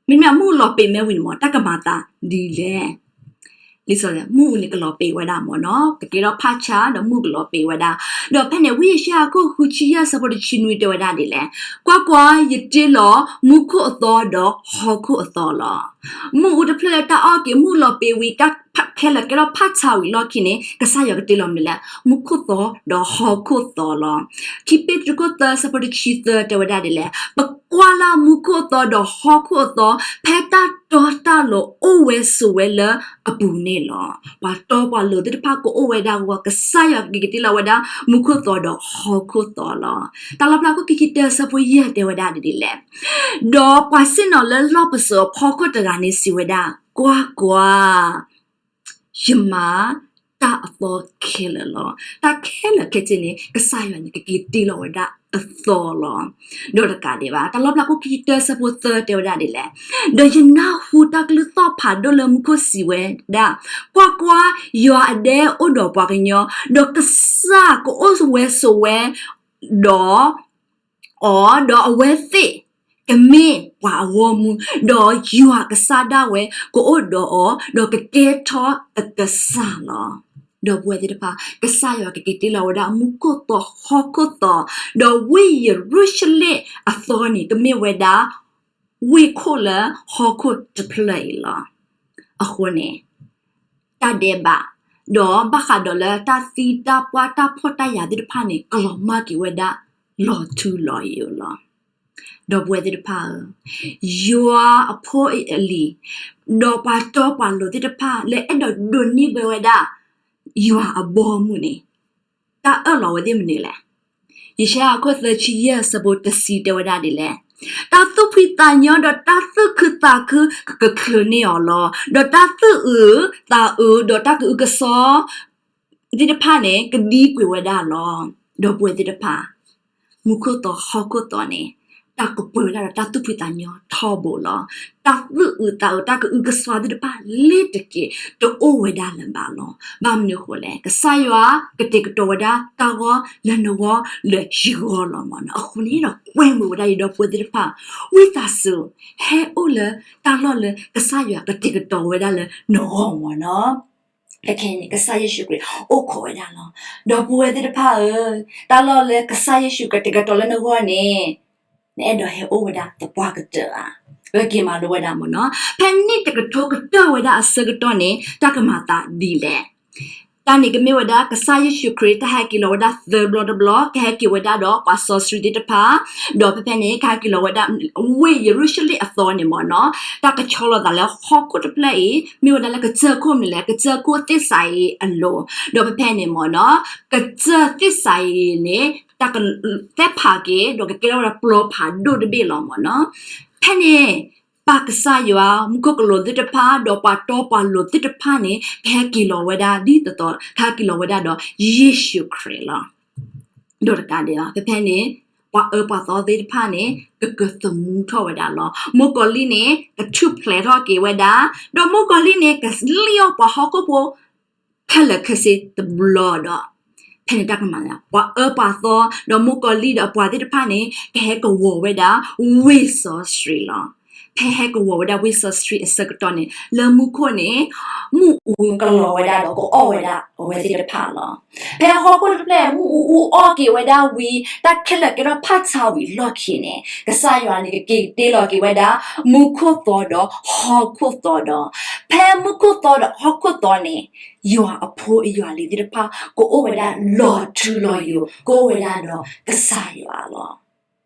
မ့မ့ၢ်မုၢ်အူလီၤပံာ်မ့ၢ်ဝံၤန့ၣ်မ့ၢ် တၢ်ကမၤသးဒ်လဲၣ်. လံာ်စီဆှံ မုၢ်အူန့ၣ်ကလီၤပံာ်ဝဲဒၣ်မ့ၢ်နီၤ, ကကဲထီၣ်ဖးဆါဒီးမုၢ်ကလီၤပံာ်ဝဲဒၣ်. ဒီးဖဲန့ၣ် ဝံယၡါယၤအခိၣ်ဃုဆံယဲၢ် ဆၢဖိတဆံနွံတဲဝဲဒၣ်ဒ်လဲၣ်, ကွၢ်ကွၢ်, ယတ့လီၤမူခိၣ်အသီဒီးဟီၣ်ခိၣ်အသီလီၤ. မုၢ်အူတဖျၢၣ်လၢတၢ်အီၣ်က့ၤမုၢ်လီၤပံာ်ဝံၤ တၢ်ခဲလၢာ်ကဲထီၣ်ဖးဆါဝံၤလီၢ်ခံန့ၣ် ကစၢ်ယွၤကတ့လီၤမနုၤလဲၣ်, မူခိၣ်သီဒီးဟီၣ်ခိၣ်သီလီၤ. ခံပ့းတရူးခိၣ်သၢ ဆၢဖိတဆံသၢတဲဝဲဒၣ်ဒ်လဲၣ်, ပကွၢ်လၢ်မူခိၣ်အသီဒီးဟီၣ်ခိၣ်အသီ ဖဲတၢ်တီတၢ်လိၤအိၣ်ဝဲဆိးဝဲလၢအပူၤန့ၣ်လီၤ. ပှၤတီပှၤလိၤသ့ၣ်တဖၣ်ကအိၣ်ဝဲဒၣ်အဂီၢ် ကစၢ်ယွၤကက့ၤကတ့လီၤဝဲဒၣ် မူခိၣ်သီဒီးဟီၣ်ခိၣ်သီလီၤ. တၢ်လီၣ်ဖျါခိၣ်ခံဆံတၢ ဆၢဖိယဲၢ်တဲဝဲဒၣ်ဒ်လဲၣ်, ဒီးပှၤဆ့ၣ်နီၤလၢလီၢ်ပစိာ်အဖီခိၣ်တဂၤန့ၣ်စံးဝဲဒၣ်, ကွၢ်ကွၢ် ယမၤတၢ်အသီခဲလၢာ်လီၤ. တၢ်ခဲလၢာ်ခဲဆ့န့ၣ် ကစၢ်ယွၤန့ၣ် ကက့ၤတ့လီၤဝဲဒၣ်အသီလီၤ. ဒီးတကးဒံးဘၣ် တၢ်လီၣ်ဖျါခိၣ်ခံဆံတၢ ဆၢဖိသၢတဲဝဲဒၣ်ဒ်လဲၣ်, ဒီးယနၢ်ဟူတၢ်ကလုၢ်သီၣ်ဖးဒိၣ်လၢမူခိၣ်စံးဝဲဒၣ်, ကွၢ်ကွၢ်, ယွၤအဒဲအိၣ်ဒီးပှၤကညီ, ဒီးကစၢ်ကအိၣ်ဝဲဆိးဝဲဒီး အီၤ, ဒီးအဝဲသ့ၣ်ကမ့ၢ်ပှၤအဂီၢ်မုၢ်, ဒီးယွၤကစၢ်ဒၣ်ဝဲကအိၣ်ဒီးအီၤ, ဒီးကကဲထီၣ်အကစၢ်လီၤ. ဒီပုၢ်ဝဲၢ်သ့ၣ်တဖၣ်, ကစၢ်ယွၤကက့ၤတ့လီၤဝဲဒၣ်မူခိၣ်သီဟီၣ်ခိၣ်သီ, ဒီးဝ့ၢ်ယရူၤၡလ့ၣ်အသီန့ၣ် ကမ့ၢ်ဝဲဒၣ် ဝ့ၢ်ခိၣ်လၢဟီၣ်ခိၣ်တဖျၢၣ်အံၤလီၤ. အဃိန့ၣ် တၢ်ဒဲးဘး, ဒီးဘၣ်ဃးဒီးလၢတၢ်သံတၢ်ပှၢ်တၢ်ဖှီၣ်တၢ်ယာ်သ့ၣ်တဖၣ်န့ၣ် ကလီၤမၢ်က့ၤဝဲဒၣ်လီၤထူလီၤယိာ်လီၤ. ဒီပုၢ်ဝဲၢ်သ့ၣ်တဖၣ်ဧၢ, ယွၤအဖိအလံၤ, ဒီးပှၤတီပှၤလိၤသ့ၣ်တဖၣ် လၢအဲၣ်ဒိးဒိးန့ၢ်ဘၣ်ဝဲဒၣ် ယွၤအဘီအမုၢ်န့ၣ် တၢ်အၢၣ်လီၤဝဲသ့ၣ်မနုၤလဲၣ်. ယၡါယၤအခိၣ်သၢဆံယဲၢ် ဆၢဖိတဆံတဲဝဲဒၣ်ဒ်လဲၣ်, တၢ်သူၣ်ဖှံသးညီဒီးတၢ်သူၣ်ခုသးခုကချုးန့ၢ်အီၤလီၤ. ဒီးတၢ်သူၣ်အုးသးအုးဒီးတၢ်ကအုကစွါသ့ၣ်တဖၣ်န့ၣ် ကဒံကွံာ်ဝဲဒၣ်လီၤ. ဒီပုၢ်ဝဲၢ်သ့ၣ်တဖၣ်, မူခိၣ်သီဟီၣ်ခိၣ်သီန့ၣ် တၢ်ကပှဲၤဝဲဒၣ်ဒီးတၢ်သူၣ်ဖှံသးညီထီဘိလီၤ. တၢ်သူၣ်အုးသးအုး တၢ်ကအုကစွါသ့ၣ်တဖၣ်လ့ၤတက့ၢ် တအိၣ်ဝဲဒၣ်လၢၤဘၣ်လီၤ. ဘၣ်မနုၤအဃိလဲၣ်, ကစၢ်ယွၤကတဲာ်ကတီၤဝဲဒၣ်တၢ်ဂီၢ်လၢနဂီၢ်လၢယဂီၢ်လီၤမ့ၢ်နီၤ. အဃိန့ၣ်ဒီး ကွဲမုာ်ဝဲဒၣ်ယဒီပုၢ်ဝဲၢ်သ့ၣ်တဖၣ်, ဝံသးစူၤ ဟဲအိၣ်လၢတၢ်လီၢ်လၢကစၢ်ယွၤကတဲာ်ကတီၤဝဲဒၣ်လၢနဂီၢ်မ့ၢ်နီၤ. ခဲအံၤန့ၣ် ကစၢ်ယ့ၣ်ၡူးခရံာ်အိၣ်ခိးဝဲဒၣ်လီၤ. ဒီပုၢ်ဝဲၢ်သ့ၣ်တဖၣ်ဧၢ, တၢ်လီၢ်လၢကစၢ်ယ့ၣ်ၡူးကတဲာ်ကတီၤလၢနဂီၢ်န့ၣ် နအဲၣ်ဒိးဟဲအိၣ်ဝဲဒၣ်သပှၢ်ကတၢၢ်ဧါ. ပက့ၤမၤလိဝဲဒၣ်မ့ၢ်နီၤ. ဖဲနံၣ်တကထိကတၢၢ်ဝဲဒၣ်အဆၢကတီၢ်န့ၣ် တၢ်ကမၤသးဒ်လဲၣ်. တၢ်န့ၣ်ကမ့ၢ်ဝဲဒၣ်ကစၢ်ယ့ၣ်ၡူးခရံာ် တၢ်ဟဲက့ၤလီၤဝဲဒၣ်သၢဘျီတဘျီ, ကဟဲက့ၤဝဲဒၣ်ဒီးပှၤစီဆှံသ့ၣ်တဖၣ်, ဒီးဖဲဖဲန့ၣ် ကဟဲက့ၤလီၤဝဲဒၣ် ဝ့ၢ်ယရူၤၡလ့ၣ်အသီန့ၣ်မ့ၢ်နီၤ, တၢ်ကဆီလီၤသးလၢဟီၣ်ခိၣ်တဖျၢၣ်အံၤ မ့ၢ်ဝဲဒၣ်လၢကစၢၢ်ခိၣ်မနုၤလဲၣ်, ကစၢၢ်ခိၣ်သ့ၣ်စးအံၤအလိၤ, ဒီးဖဲဖဲန့ၣ်မ့ၢ်နီၤ, ကစၢၢ်သ့ၣ်စးအံၤန့ၣ် တၢ်ကသဲဖးက့ၤ ဒီးကကဲထီၣ်ဝဲဒၣ်ပျီဖးဒိၣ်တဘ့ၣ်လီၤမ့ၢ်နီၤ. ဖဲန့ၣ် ပၢ်ကစၢ်ယွၤ မူခိၣ်ကလူးသ့ၣ်တဖၣ် ဒီးပှၤတီပှၤလိၤသ့ၣ်တဖၣ်န့ၣ် ကဟဲက့ၤလီၤဝဲဒၣ်ဒ်သိးသိး ကဟဲက့ၤလီၤဝဲဒၣ်ဒီးယ့ၣ်ၡူးခရံာ်လီၤ. ဒီးတကးဒံးဘၣ် ဖဲဖဲန့ၣ် ပှၤအၢပှၤသီသ့ၣ်တဖၣ်န့ၣ် ကကသမူထီၣ်ဝဲဒၣ်လီၤ. မိၢ်ကီၤလံၢ်န့ၣ် ကထူၣ်ဖျဲးထီၣ်က့ၤဝဲဒၣ်, ဒီးမိၢ်ကီၤလံၢ်န့ၣ် ကလံၣ်အီၣ်ပှၤဟီၣ်ခိၣ်ဖိ ခဲလၢာ်ခဲဆ့တဘျီဒီး ဖဲန့ၣ်တၢ်ကမၤ ပှၤအၢပှၤသီ ဒီးမိၢ်ကီၤလံၢ်ဒီးအပှၤသ့ၣ်တဖၣ်န့ၣ် ကဟဲကဝီၤဝဲဒၣ် ဝ့ၢ်စီဆှံလီၤ. ဖဲဟဲကဝီၤဝဲဒၣ်ဝ့ၢ်စီဆှံအဆၢကတီၢ်န့ၣ် လၢမူခိၣ်န့ၣ် မုၢ်အူကလီၤဝဲဒၣ်ဒီး ကအီၣ်ဝဲဒၣ်အဝဲသ့ၣ်တဖၣ်လီၤ. ဖဲဟီၣ်ခိၣ်တဖျၢၣ် မုၢ်အူအူအီၣ်က့ၤဝဲဒၣ်ဝံၤ တၢ်ခဲလၢာ်ကဲထီၣ်ဖးဆါဝံၤလီၢ်ခံန့ၣ် ကစၢ်ယွၤန့ၣ် ကက့ၤတ့လီၤက့ၤဝဲဒၣ် မူခိၣ်သီဒီးဟီၣ်ခိၣ်သီဒီး ဖဲမူခိၣ်သီဒီးဟီၣ်ခိၣ်သီန့ၣ် ယွၤအဖိအယွၤလံၤသ့ၣ်တဖၣ် ကအိၣ်ဝဲဒၣ်လီၤထူလီၤယိာ် ကအိၣ်ဝဲဒၣ်ဒီးကစၢ်ယွၤလီၤ.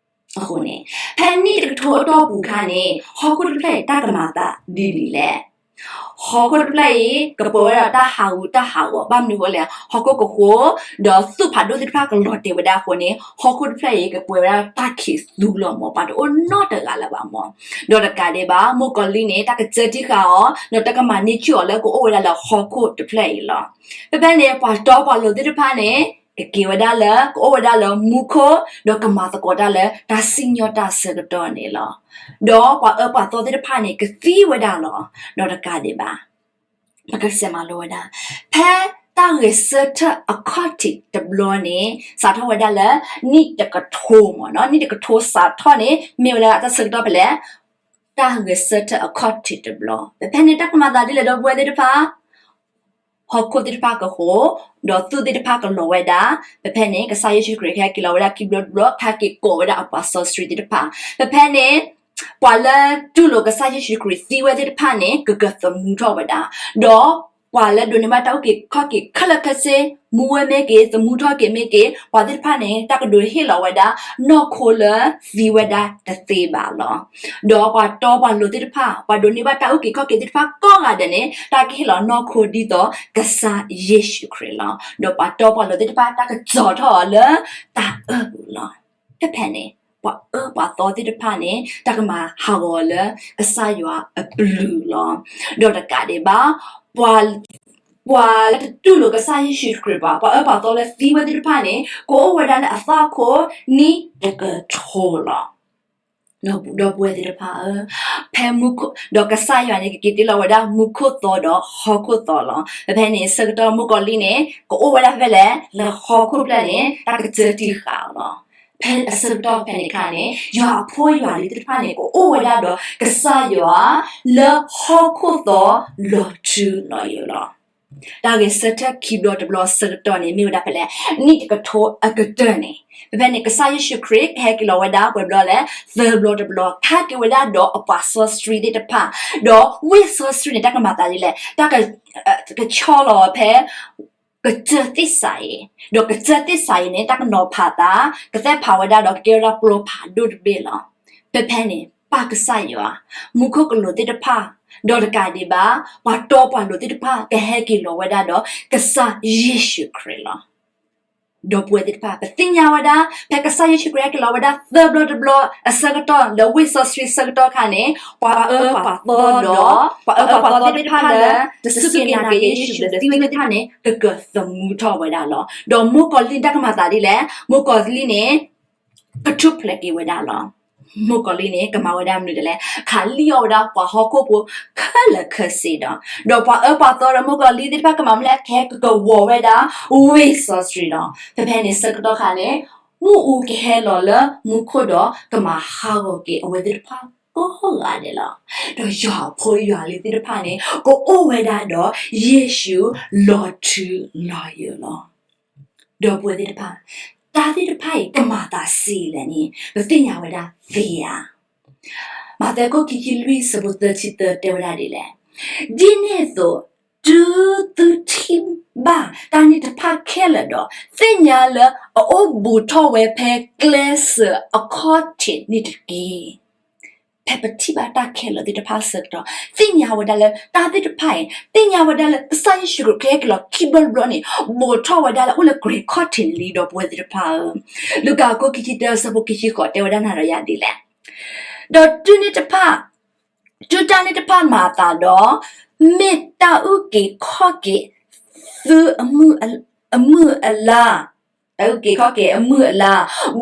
အဃိန့ၣ် ဖဲနံၣ်တကထိအတီၢ်ပူၤခါန့ၣ် ဟီၣ်ခိၣ်တဖျၢၣ်အံၤ တၢ်ကမၤသးဒ်လဲၣ်. ဟီၣ်ခိၣ်တဖျၢၣ်အံၤ ကပှဲၤဝဲဒၣ်တၢ်ဟးဂူာ်တၢ်ဟးဂီၤ ဘၣ်မနုၤအဃိလဲၣ်, ဟီၣ်ခိၣ်ကဃိ ဒီးသူၣ်ဖးဒိၣ်သ့ၣ်တဖၣ်ကလီၤတဲာ်ဝဲဒၣ်အဃိန့ၣ် ဟီၣ်ခိၣ်တဖျၢၣ်အံၤ ကပှဲၤဝဲဒၣ်တၢ်ခံးသူလီၤမး, ပှၤတအိၣ်နီတဂၤလၢၤဘၣ်မး. ဒီးတကးဒံးဘၣ် မိၢ်ကီၤလံၢ်န့ၣ် တၢ်ကစၢၢ်တံၢ်ဃာ်အီၤ ဒီးတၢ်ကမၤန့ၢ်ဆူၣ်အီၤလၢကအိၣ်ဝဲဒၣ်လၢဟီၣ်ခိၣ်တဖျၢၣ်အံၤလီၤ. ဖဲဖဲန့ၣ် ပှၤတီပှၤလိၤသ့ၣ်တဖၣ်န့ၣ် ကက့ၤဝဲဒၣ်လၢ ကအိၣ်ဝဲဒၣ်လၢမူခိၣ် ဒီးကမၤသကိးတၢ်လၢတၢ်စံၣ်ညီၣ်တၢ်ဆၢကတီၢ်န့ၣ်လီၤ. ဒီးပှၤအၢပှၤသီသ့ၣ်တဖၣ်န့ၣ် ကသံဝဲဒၣ်လီၤ. ဒီးတကးဒံးဘၣ် ပကစဲးမၤလိဝဲဒၣ် ဖဲတၢ်ဂဲၤဆၢထၢၣ်အခီၣ်ထံးတဘျီန့ၣ် စးထီၣ်ဝဲဒၣ်လၢ နံၣ်တကထိမးနီၤ, နံၣ်တကထိစးထီၣ်န့ၣ် မ့ၢ်ဝဲဒၣ်တၢ်ဆၢကတီၢ်ဖဲလဲၣ်, တၢ်ဂဲၤဆၢထၢၣ်အခီၣ်ထံးတဘျီ. ဖဲဖဲန့ၣ်တၢ်ကမၤသးဒ်လဲၣ်ဒီပုၢ်ဝဲၢ်သ့ၣ်တဖၣ် ဟီၣ်ခိၣ်သ့ၣ်တဖၣ်ကဃိ, ဒီးသူၣ်သ့ၣ်တဖၣ်ကလီၤဝဲဒၣ်. ဖဲဖဲန့ၣ် ကစၢ်ယ့ၣ်ၡူးခရံာ်ကဟဲက့ၤလီၤဝဲဒၣ်ခံဘျီတဘျီ, ကဟဲက့ၤကိးဝဲဒၣ်အပှၤစီဆှံသ့ၣ်တဖၣ်. ဖဲဖဲန့ၣ် ပှၤလၢတူၢ်လိာ်ကစၢ်ယ့ၣ်ၡူးခရံာ်သံဝဲသ့ၣ်တဖၣ်န့ၣ် ကကသမူထီၣ်ဝဲဒၣ်, ဒီးပှၤလၢဒိးန့ၢ်ဘၣ်တၢ်အုၣ်က့ၤခီၣ်က့ၤခဲလၢာ်ခဲဆ့, မူဝဲမ့ၢ်ဂ့ၤ, သမူထီၣ်က့ၤမ့ၢ်ဂ့ၤ, ပှၤသ့ၣ်တဖၣ်န့ၣ် တၢ်ကဒိးဟ့ၣ်လီၤဝဲဒၣ် နီၢ်ခိလၢသံဝဲဒၣ်တသ့ဘၣ်လီၤ. ဒီးပှၤတီပှၤလိၤသ့ၣ်တဖၣ်, ပှၤဒိးန့ၢ်ဘၣ်တၢ်အုၣ်က့ၤခီၣ်က့ၤသ့ၣ်တဖၣ်ကိးဂၤဒဲးန့ၣ် တၢ်ကဟ့ၣ်လီၤနီၢ်ခိဒ်သိးကစၢ်ယ့ၣ်ၡူးခရံာ်လီၤ. ဒီးပှၤတီပှၤလိၤသ့ၣ်တဖၣ် တၢ်ကစီၤထီၣ်အီၤလၢတၢ်အၢၣ်ပူၤလီၤ. ဖဲဖဲန့ၣ် ပှၤအၢပှၤသီသ့ၣ်တဖၣ်န့ၣ် တၢ်ကမၤဟးဂီၤလၢကစၢ်ယွၤအပျုၤလီၤ. ဒီးတကးဒံးဘၣ် ပှၤလၢတတူၢ်လိာ်ကစၢ်ယ့ၣ်ၡူးခရံာ်ဘၣ်, ပှၤအၢပှၤသီလၢသံဝဲသ့ၣ်တဖၣ်န့ၣ် ကအိၣ်ဝဲဒၣ်လၢအသၣ်ခိၣ်နံၣ်တကထိလီၤ. ဒီပုၢ်ဝဲၢ်သ့ၣ်တဖၣ်ဧၢ, ဖဲမူခိၣ်, ဒီးကစၢ်ယွၤန့ၣ် ကက့ၤတ့လီၤဝဲဒၣ်မူခိၣ်သီဒီးဟီၣ်ခိၣ်သီလီၤ. ဖဲဖဲန့ၣ် ဆၢကတီၢ်မိၢ်ကီၤလံၢ်န့ၣ် ကအိၣ်ဝဲဒၣ်ဖဲလဲၣ်, လၢဟီၣ်ခိၣ်ဖျၢၣ်န့ၣ် တၢ်ကစၢၢ်တံၢ်ဃာ်အီၤလီၤ. ဖဲအဆၢကတီၢ်ဖဲန့ၣ်အခါန့ၣ် ယွၤအဖိယွၤလံၤသ့ၣ်တဖၣ်န့ၣ် ကအိၣ်ဝဲဒၣ်ဒီးကစၢ်ယွၤ လၢဟီၣ်ခိၣ်သီလီၤထူလီၤယိာ်လီၤ. တၢ်ဂဲၤဆၢထၢၣ်ခံဘျီတဘျီအဆၢကတီၢ်န့ၣ် မ့ၢ်ဝဲဒၣ်ဖဲလဲၣ်, နံၣ်တကထိအကတၢၢ်န့ၣ်. ဖဲဖဲန့ၣ် ကစၢ်ယ့ၣ်ၡူးခရံာ် ကဟဲက့ၤလီၤဝဲဒၣ်ပှဲၤဘျီလဲၣ်, သၢဘျီတဘျီ, ကဟဲက့ၤဝဲဒၣ်ဒီးအပှၤစီဆှံသ့ၣ်တဖၣ်, ဒီးဝ့ၢ်စီဆှံန့ၣ် တၢ်ကမၤသးဒ်လဲၣ်, တၢ်က, ကဆီလီၤဖဲ ကစၢၢ်သ့ၣ်စးအံၤ, ဒီးကစၢၢ်သ့ၣ်စးအံၤန့ၣ် တၢ်ကနီၤဖးသး, ကသဲၣ်ဖးဝဲဒၣ်ဒီး ကကဲဝဲဒၣ်ပျီဖးဒိၣ်တဘ့ၣ်လီၤ. ဖဲဖဲန့ၣ် ပၢ်ကစၢ်ယွၤ, မူခိၣ်ကလူးသ့ၣ်တဖၣ်, ဒီးတကးဒံးဘၣ် ပှၤတီပှၤလိၤသ့ၣ်တဖၣ် ကဟဲက့ၤလီၤဝဲဒၣ်ဒီးကစၢ်ယ့ၣ်ၡူးခရံာ်လီၤ. ဒီပုၢ်ဝဲၢ်သ့ၣ်တဖၣ်, ပသ့ၣ်ညါဝဲဒၣ် ဖဲကစၢ်ယ့ၣ်ၡူးခရံာ်ဟဲက့ၤလီၤဝဲဒၣ်သၢဘျီတဘျီအဆၢကတီၢ် လၢဝ့ၢ်စီဆှံအဆၢကတီၢ်အခါန့ၣ်, ပှၤအၢပှၤသီဒီး ပှၤအၢပှၤသီသ့ၣ်တဖၣ်လၢ တစူၢ်က့ၤနာ်က့ၤယ့ၣ်ၡူးဒီးသံဝဲသ့ၣ်တဖၣ်န့ၣ် ကကသမူထီၣ်ဝဲဒၣ်လီၤ. ဒီးမိၢ်ကီၤလံၢ်တၢ်ကမၤသးဒ်လဲၣ်, မိၢ်ကီၤလံၢ်န့ၣ် ကထူၣ်ဖျဲးက့ၤဝဲဒၣ်လီၤ. မိၢ်ကီၤလံၢ်န့ၣ် ကမၤဝဲဒၣ်မနုၤဒ်လဲၣ်, ခးလံၣ်အီၣ်ဝဲဒၣ်ပှၤဟီၣ်ခိၣ်ဖိခဲလၢာ်ခဲဆ့ဒီး, ဒီးပှၤအၢပှၤသီဒီးမိၢ်ကီၤလံၢ်သ့ၣ်တဖၣ်ကမၤမနုၤလဲၣ်, ကဟဲကကဝီၤဝဲဒၣ် ဝ့ၢ်စီဆှံလီၤ. ဖဲဖဲန့ၣ်ဆၢကတီၢ်ခါန့ၣ် မုၢ်အူကဟဲလီၤလၢမူခိၣ်ဒီး ကမၤဟးဂီၤက့ၤအဝဲသ့ၣ်တဖၣ်ကိးဂၤဒဲးလီၤ. ဒီးယွၤအဖိယွၤလံၤသ့ၣ်တဖၣ်န့ၣ် ကအိၣ်ဝဲဒၣ်ဒီးယ့ၣ်ၡူးလီၤထူလီၤယိာ်လီၤ. ဒီပုၢ်ဝဲၢ်သ့ၣ်တဖၣ်, တၢ်သ့ၣ်တဖၣ်အံၤကမၤသးဆံးလဲၣ်န့ၣ် ပသ့ၣ်ညါဝဲဒၣ်သ့ဧါ. မးသဲခိၣ်ခံဆံလွံၢ်ဆၢဖိသၢဆံသၢတဲဝဲဒၣ်ဒ်လဲၣ်, ဒ်န့ၣ်အသိး တုၤသုထံၣ်ဘၣ်တၢ်န့ၣ်တဖၣ်ခဲလၢာ်ဒီး သ့ၣ်ညါလၢအအိၣ်ဘူးထီၣ်ဝဲဖဲကျဲစၢၤအခီၣ်ထံးန့ၣ်တက့ၢ်. ဖဲပထံၣ်ဘၣ်တၢ်ခဲလၢာ်သ့ၣ်တဖၣ်အဆၢကတီၢ် သ့ၣ်ညါဝဲဒၣ်လၢတၢ်သ့ၣ်တဖၣ်အံၤ သ့ၣ်ညါဝဲဒၣ်လၢကစၢ်ယ့ၣ်ၡူးခရံာ်ကဟဲက့ၤလီၤခံဘျီတဘျီန့ၣ် ဘူးထီၣ်ဝဲဒၣ်လၢအိၣ်လၢကျဲခီၣ်ထံးန့ၣ်လံ ဒီပုၢ်ဝဲၢ်သ့ၣ်တဖၣ်ဧၢ. လူၤကၣ်အခိၣ်ခံဆံတၢဆၢဖိခံဆံဃိး တဲဝဲဒၣ်နၤဒီးယၤဒ်လဲၣ်. ဒီးတုၤန့ၣ်တဖၣ် တုၤတၢ်န့ၣ်တဖၣ်မၤအသးဒီး, မ့ၢ်တၢ်အုၣ်က့ၤခီၣ်က့ၤသု အမုၢ်အလါ, တၢ်အုၣ်က့ၤခီၣ်က့ၤအမုၢ်အလါ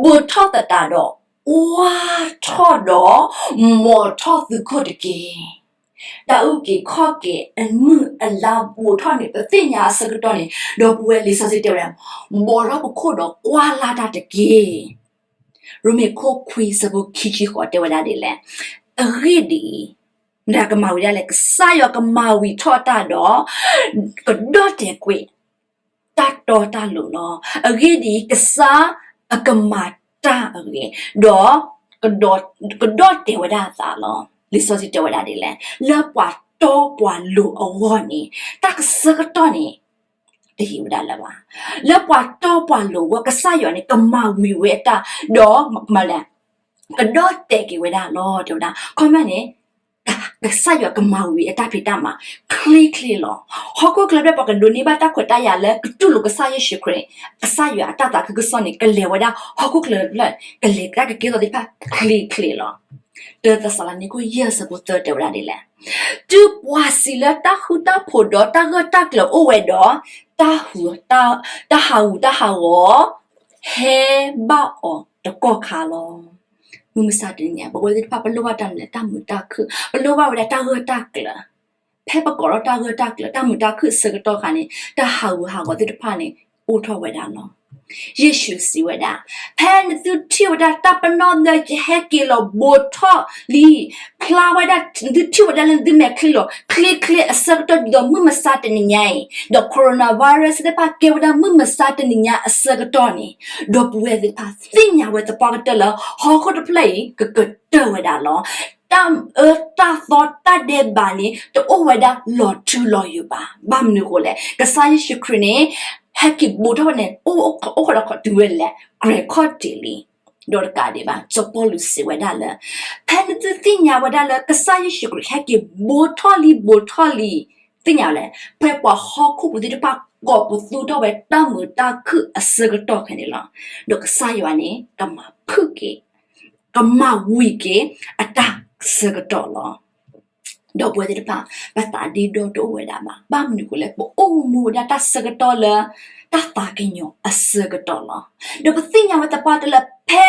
ဘူးထီၣ်သတးဒီး ကွၢ်ထီၣ်ဒီး မိာ်ထီၣ်သုခိၣ်တက့ၢ်. တၢ်အုၣ်က့ၤခီၣ်က့ၤအမုၢ်အလါဘူးထီၣ်န့ၣ် ပသ့ၣ်ညါအဆၢကတီၢ်န့ၣ် ဒီပုၢ်ဝဲၢ်လံာ်စီဆှံတဲဝဲဒၣ်, ဘီးထီၣ်ပခိၣ်ဒီးကွၢ်လၢ်တၢ်တက့ၢ်. ရိမ့ၤခိၣ်ခွံဆၢဖိခံဆံဃိးတဲဝဲဒၣ်ဒ်လဲၣ်. အဂ့ၢ်ဒ်အံၤ, မတၤကမၤဝံၤဒ်လဲၣ်, ကစၢ်ယွၤကမၤဝံၤထီၣ်တၢ်ဒီး ကဒီၣ်တဲာ်ကွံာ် တၢ်တီတၢ်လိၤလီၤ. အဂ့ၢ်ဒ်အံၤ, ကစၢ်အကမၤတၢ်အဂ့ၤ, ဒီး ကဒီၣ်တဲာ်ဝဲဒၣ်အသးလီၤ. လံာ်စီဆှံတဲဝဲဒၣ်ဒ်လဲၣ်, လၢပှၤတီပှၤလိၤအဂီၢ်န့ၣ် တၢ်ကဆၢကတီၢ်န့ၣ် တဟံးဝဲဒၣ်လၢၤဘၣ်. လၢပှၤတီပှၤလိၤအဂီၢ် ကစၢ်ယွၤန့ၣ် ကမၤဝံၤဝဲအတၢ်, ဒီး မလဲၣ်, ကဒီၣ်တဲာ်က့ၤဝဲဒၣ်လီၤ တဲဝဲဒၣ်. ခီမ့ၢ်န့ၣ် ကစၢ်ယွၤကမၤဝံၤအတၢ်ဖံးတၢ်မၤ ချ့ချ့လီၤ. ဟီၣ်ခိၣ်ချၢဖျၢၣ် ပှၤကဒိးန့ၢ်ဘၣ်တၢ်ခွဲးတၢ်ယာ်လၢကတူၢ်လိာ်ကစၢ်ယ့ၣ်ၡူးခရံာ်, ကစၢ်ယွၤအတၢ်သးခုကစီၣ်န့ၣ် ကလဲၤဝဲဒၣ်ဟီၣ်ခိၣ်ချၢဖျၢၣ် ကလဲၤတၢ်ကကဲထီၣ်သ့ၣ်တဖၣ်ချ့ချ့လီၤ. တၢသ့းစၤလနံခိၣ်ယဲၢ်ဆၢဖိသၢတဲဝဲဒၣ်ဒ်လဲၣ်. တုၤပှၤစံးလၢတၢ်ဃူတၢ်ဖိးဒီးတၢ်ဂၢၢ်တၢ်ကျၢၤအိၣ်ဝဲဒီး, တၢ်ဟးဂူာ်တၢ်ဟးဂီၤ ဟဲဘၣ်အီၤတကီၢ်ခါလီၤ. မုၢ်မဆါတနံၤညါ ပဝဲသ့ၣ်တဖၣ် ပလိၣ်ဘၣ်တၢ်မနုၤလဲၣ်, တၢ်မုာ်တၢ်ခုၣ်, ပလိၣ်ဘၣ်ဝဲဒၣ်တၢ်ဂၢၢ်တၢ်ကျၢၤ. ဖဲပကိးထီၣ်တၢ်ဂၢၢ်တၢ်ကျၢၤ တၢ်မုာ်တၢ်ခုၣ်အဆၢကတီၢ်ခါန့ၣ် တၢ်ဟးဂူာ်ဟးဂီၤသ့ၣ်တဖၣ်န့ၣ် အိၣ်ထီၣ်ဝဲဒၣ်လီၤ. ယ့ၣ်ၡူးစံးဝဲဒၣ်, ဖဲနသုထံၣ်ဝဲဒၣ်တၢ်ပနီၣ်သၢ ယဟဲက့ၤလီၤဘူးထီၣ်လံ, ဖျါဝဲဒၣ် နသုထံၣ်ဝဲဒၣ်လၢနသုမဲာ်ချံလီၤ ချ့ချ့အဆၢကတီၢ် ဒ်သိးမုၢ်မဆါတနံၤညါအံၤ, ဒီး coronavirus သ့ၣ်တဖၣ်ကဲဝဲဒၣ်မုၢ်မဆါတနံၤညါအဆၢကတီၢ်န့ၣ်, ဒီပုၢ်ဝဲၢ်သ့ၣ်တဖၣ် သ့ၣ်ညါဝဲသပှၢ်ကတၢၢ်လၢ ဟီၣ်ခိၣ်တဖျၢၣ်အံၤ ကကတၢၢ်ဝဲဒၣ်လီၤ. တၢ်အၢတၢ်သီတၢ်ဒဲးဘးန့ၣ် တအိၣ်ဝဲဒၣ်လီၤထူလီၤယိာ်ဘၣ်. ဘၣ်မနုၤအဃိလဲၣ်, ကစၢ်ယ့ၣ်ၡူးခရံာ်န့ၣ် ဟဲက့ၤဘူးထီၣ်ဝဲန့ၣ် အိၣ်ဃီဒီးခီတုၤဝဲလဲၣ် ကျဲခီၣ်ထံးလံ. ဒီးတကးဒံးဘၣ် စီၤပီလူးစံးဝဲဒၣ်လၢ ဖဲနသုသ့ၣ်ညါဝဲဒၣ်လၢ ကစၢ်ယ့ၣ်ၡူးခရံာ်ဟဲက့ၤဘူးထီၣ်လံ ဘူးထီၣ်လံ, သ့ၣ်ညါလဲၣ်, ဖဲပှၤဟီၣ်ခိၣ်ဖိသ့ၣ်တဖၣ် ကိးပသူထီၣ်ဝဲတၢ်မုာ်တၢ်ခုၣ်အဆၢကတီၢ်ခဲန့ၣ်လီၤ. ဒီးကစၢ်ယွၤန့ၣ် ကမၤဖုၣ်က့ၤ ကမၤဝံၤက့ၤအတၢ်ဆၢကတီၢ်လီၤ. ဒီပုၢ်ဝဲၢ်သ့ၣ်တဖၣ် ပသးဒ့ဒီတအိၣ်ဝဲဒၣ်ဘၣ်. ဘၣ်မနုၤအဃိလဲၣ်, ပအိၣ်မူဝဲဒၣ်တၢ်ဆၢကတီၢ်လၢ တၢ်သးကညီၤအဆၢကတီၢ်လီၤ. ဒီးပသ့ၣ်ညါဝဲသပှၢ်တၢၢ်လၢ ဖဲ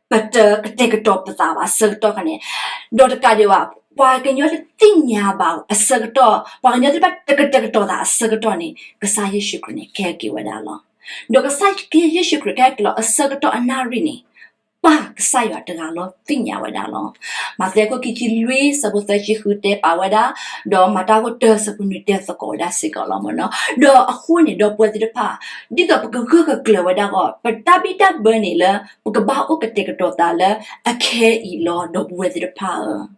ပတကတဲာ်ကတီၤပသးဘၣ်အဆၢကတီၢ်ခါန့ၣ်, ဒီးတကးဒံးဘၣ် ပှၤကညီတသ့ၣ်ညါဘၣ်အဆၢကတီၢ်, ပှၤကညီသ့ၣ်တဖၣ်တကတဲာ်ကတီၤသးအဆၢကတီၢ်န့ၣ် ကစၢ်ယ့ၣ်ၡူးခရံာ်န့ၣ် ကဟဲက့ၤဝဲဒၣ်လီၤ. ဒီးကစၢ်ယ့ၣ်ၡူးခရံာ်ကဟဲက့ၤလီၤအဆၢကတီၢ်အနၣ်ရံၣ်န့ၣ် ပၢ်ကစၢ်ယွၤတဂၤလီၤသ့ၣ်ညါဝဲဒၣ်လီၤ. မးသဲအခိၣ်ခံဆံလွံၢ်ဆၢဖိသၢဆံဃုတဲပာ်ဝဲဒၣ်, ဒီးမၤတၢ်အခိၣ်တၢဆၢဖိနွံတဲသကိးဝဲဒၣ်စ့ၢ်ကီးလီၤမ့ၢ်နီၤ. ဒီးအဃိန့ၣ် ဒီပုၢ်ဝဲၢ်သ့ၣ်တဖၣ်, ဒ်သိးပကဂၢၢ်ကကျၢၤဝဲဒၣ်အဂီၢ် ပတၢ်ဘံၣ်တၢ်ဘၢန့ၣ်လၢ ပကဘၣ်အိၣ်ကတဲာ်ကတီၤသးလၢအခဲအံၤလီၤ ဒီပုၢ်ဝဲၢ်သ့ၣ်တဖၣ်ဧၢ.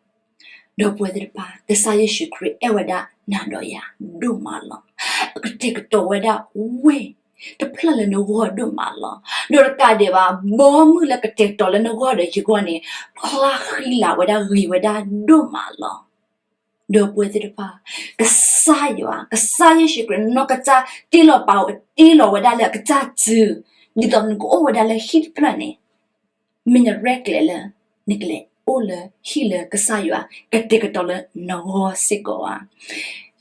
ဒီပုၢ်ဝဲၢ်သ့ၣ်တဖၣ်, ကစၢ်ယ့ၣ်ၡူးခရံာ်အဲၣ်ဝဲဒၣ်နၤဒီးယၤဒိၣ်မးလီၤ. အကတဲာ်ကတီၤဝဲဒၣ်ဝ့ၢ်တဖျၢၣ်လၢနဂီၢ်ဒိၣ်မးလီၤ. ဒီးတကးဒံးဘၣ် ဘီမုၢ်လၢကတဲာ်ကတီၤလၢနဂီၢ်ဒီးယဂီၢ်န့ၣ် ဖျါဃံလၤဝဲဒၣ်ဂ့ၤဝဲဒၣ်ဒိၣ်မးလီၤ. ဒီပုၢ်ဝဲၢ်သ့ၣ်တဖၣ်, ကစၢ်ယွၤ, ကစၢ်ယ့ၣ်ၡူးခရံာ်နီၢ်ကစၢ်တ့လီၤပာ်အီၤ တ့လီၤဝဲဒၣ်လၢအကစၢ်စု, ဒ်သိးနကအိၣ်ဝဲဒၣ်လၢဟံၣ်တဖျၢၣ်န့ၣ် မ့ၢ်နရဲၣ်ကျဲၤလၢ နကလဲၤအိၣ်လၢဟံၣ်လၢကစၢ်ယွၤကတဲာ်ကတီၤလၢနဂီၢ်စ့ၢ်ကီးဧါ.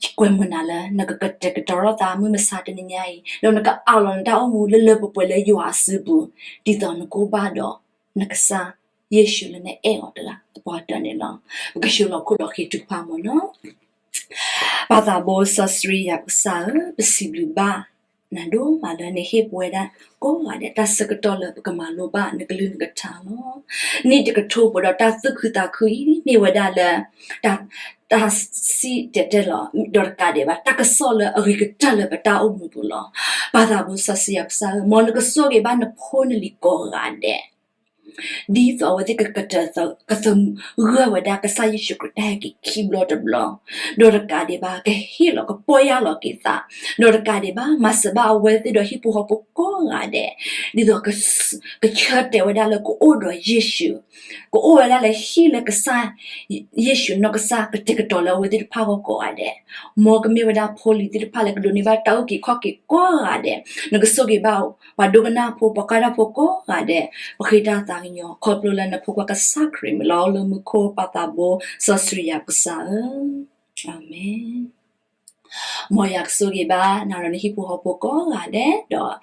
ယကွဲမုာ်နၤလၢနကကတဲာ်ကတီၤထီၣ်သးမုၢ်မဆါတနံၤညါအံၤ, ဒီးနကအးလီၤနတၢ်အိၣ်မူလၢလၢပှဲၤပှဲၤလၢယွၤအစုပူၤ, ဒ်သိးနကအိၣ်ဘၣ်ဒီးနကစၢ် ယ့ၣ်ၡူးလၢနအဲၣ်အီၤတဂၤသပှၢ်တၢၢ်န့ၣ်လီၤ. ပကဆှၢလီၤခိၣ်ဒီးဃ့ထုကဖၣ်မ့ၢ်နီၤ. ပၢ်သးဘိစီဆှံယွၤပကစၢ်ဧၢ, ပစံးဘျုးဘၣ်နၤဒိၣ်မးလၢနဟ့ၣ်ပဝဲဒၣ်ကိးဂၤဒဲး တၢ်ဆၢကတီၢ်လၢပကမၤလိဘၣ်နကလုၢ်နကထါလီၤ. နံၣ်တကထိပှဲၤဒီးတၢ်သူၣ်ခုသးခုအံၤ မ့ၢ်ဝဲဒၣ်လၢ တၢ် တၢ်စံၣ်တဲၤတဲလီၤ ဒီးတကးဒံးဘၣ် တၢ်ကစီၣ်လၢအဂ့ၤကတၢၢ်လၢပတၢ်အိၣ်မူပူၤလီၤ. ပၢ်သးဘိစီဆှံယွၤပကစၢ်ဧၢ, မ်နကဆိၣ်ဂ့ၤဘၣ်နဖိနလံၤကိးဂၤဒဲး ဒ်သိးအဝဲသ့ၣ်ကကတၢၢ် ကသဂၢၢ်ဝဲဒၣ်ကစၢ်ယ့ၣ်ၡူးခရံာ်တၢ်ဟဲက့ၤခံဘျီတဘျီ, ဒီးတကးဒံးဘၣ် ကဟ့ၣ်လီၤကပီၢ်ယၢ်လီၤက့ၤသး, ဒီးတကးဒံးဘၣ် မၤစၢၤဘၣ်အဝဲသ့ၣ်ဒီးဟံၣ်ဖိဃီဖိကိးဂၤဒဲး, ဒ်သိး ကဆၢတဲာ်ဝဲဒၣ်လၢကအိၣ်ဒီးယ့ၣ်ၡူး, ကအိၣ်ဝဲဒၣ်လၢဟံၣ်လၢကစၢ် ယ့ၣ်ၡူးနီၢ်ကစၢ်ကတဲာ်ကတီၤလၢအဝဲသ့ၣ်တဖၣ်အဂီၢ်ကိးဂၤဒဲး, မ်ကမ့ၢ်ဝဲဒၣ်ဖိလံၤသ့ၣ်တဖၣ်လၢကဒိးန့ၢ်ဘၣ်တၢ်အုၣ်က့ၤခီၣ်က့ၤကိးဂၤဒဲး, နကဆိၣ်ဂ့ၤဘၣ် ပှၤဒိကနၣ်ဖိ ပှၤကွၢ်တၢ်ဖိကိးဂၤဒဲး, ပဃ့တၢ်သးကညီၤ ခီဖျိလၢနဖိခွါကစၢ်ခရံာ်မံၤလီၤ. လၢမူခိၣ်ပၢ်သးဘိစီဆှံယွၤပကစၢ်ဧၢ, အၤမ့ၣ်. မ်ယွၤကဆိၣ်ဂ့ၤဘၣ်နၤဒီးနဟံၣ်ဖိဃီဖိကိးဂၤဒဲး, ဒီး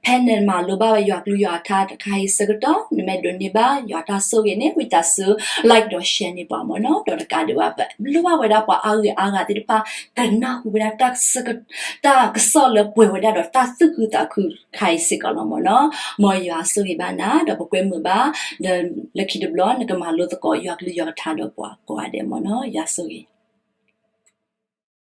ဖဲနမၤလိဘၣ်ဝဲယွၤကလုၢ်ယွၤအထါတခါအံၤဆၢကတီၢ် နမ့ၢ်ဒိးန့ၢ်ဘၣ်ယွၤတၢ်ဆိၣ်ဂ့ၤန့ၣ် ဝံသးစူၤ like ဒီး share န့ၢ်ပှၤမ့ၢ်နီၤ, ဒီးတကးဒံးဘၣ် ပလိၣ်ဘၣ်ဝဲဒၣ်ပှၤအါဂၤအါဂၤသ့ၣ်တဖၣ် ကနၢ်ဟူဝဲဒၣ် တၢ်ကစီၣ်လၢပှဲၤဝဲဒၣ်ဒီးတၢ်သူၣ်ခုသးခုတခါအံၤစ့ၢ်ကီးလီၤမ့ၢ်နီၤ. မ်ယွၤဆိၣ်ဂ့ၤဘၣ်နၤ ဒီးပကွဲမုာ်ဘၣ် လၢခံတဘျီ နကမၤလိသကိးယွၤကလုၢ်ယွၤကထါဒီးပှၤကိးဂၤဒဲးမ့ၢ်နီၤ. ယွၤဆိၣ်ဂ့ၤ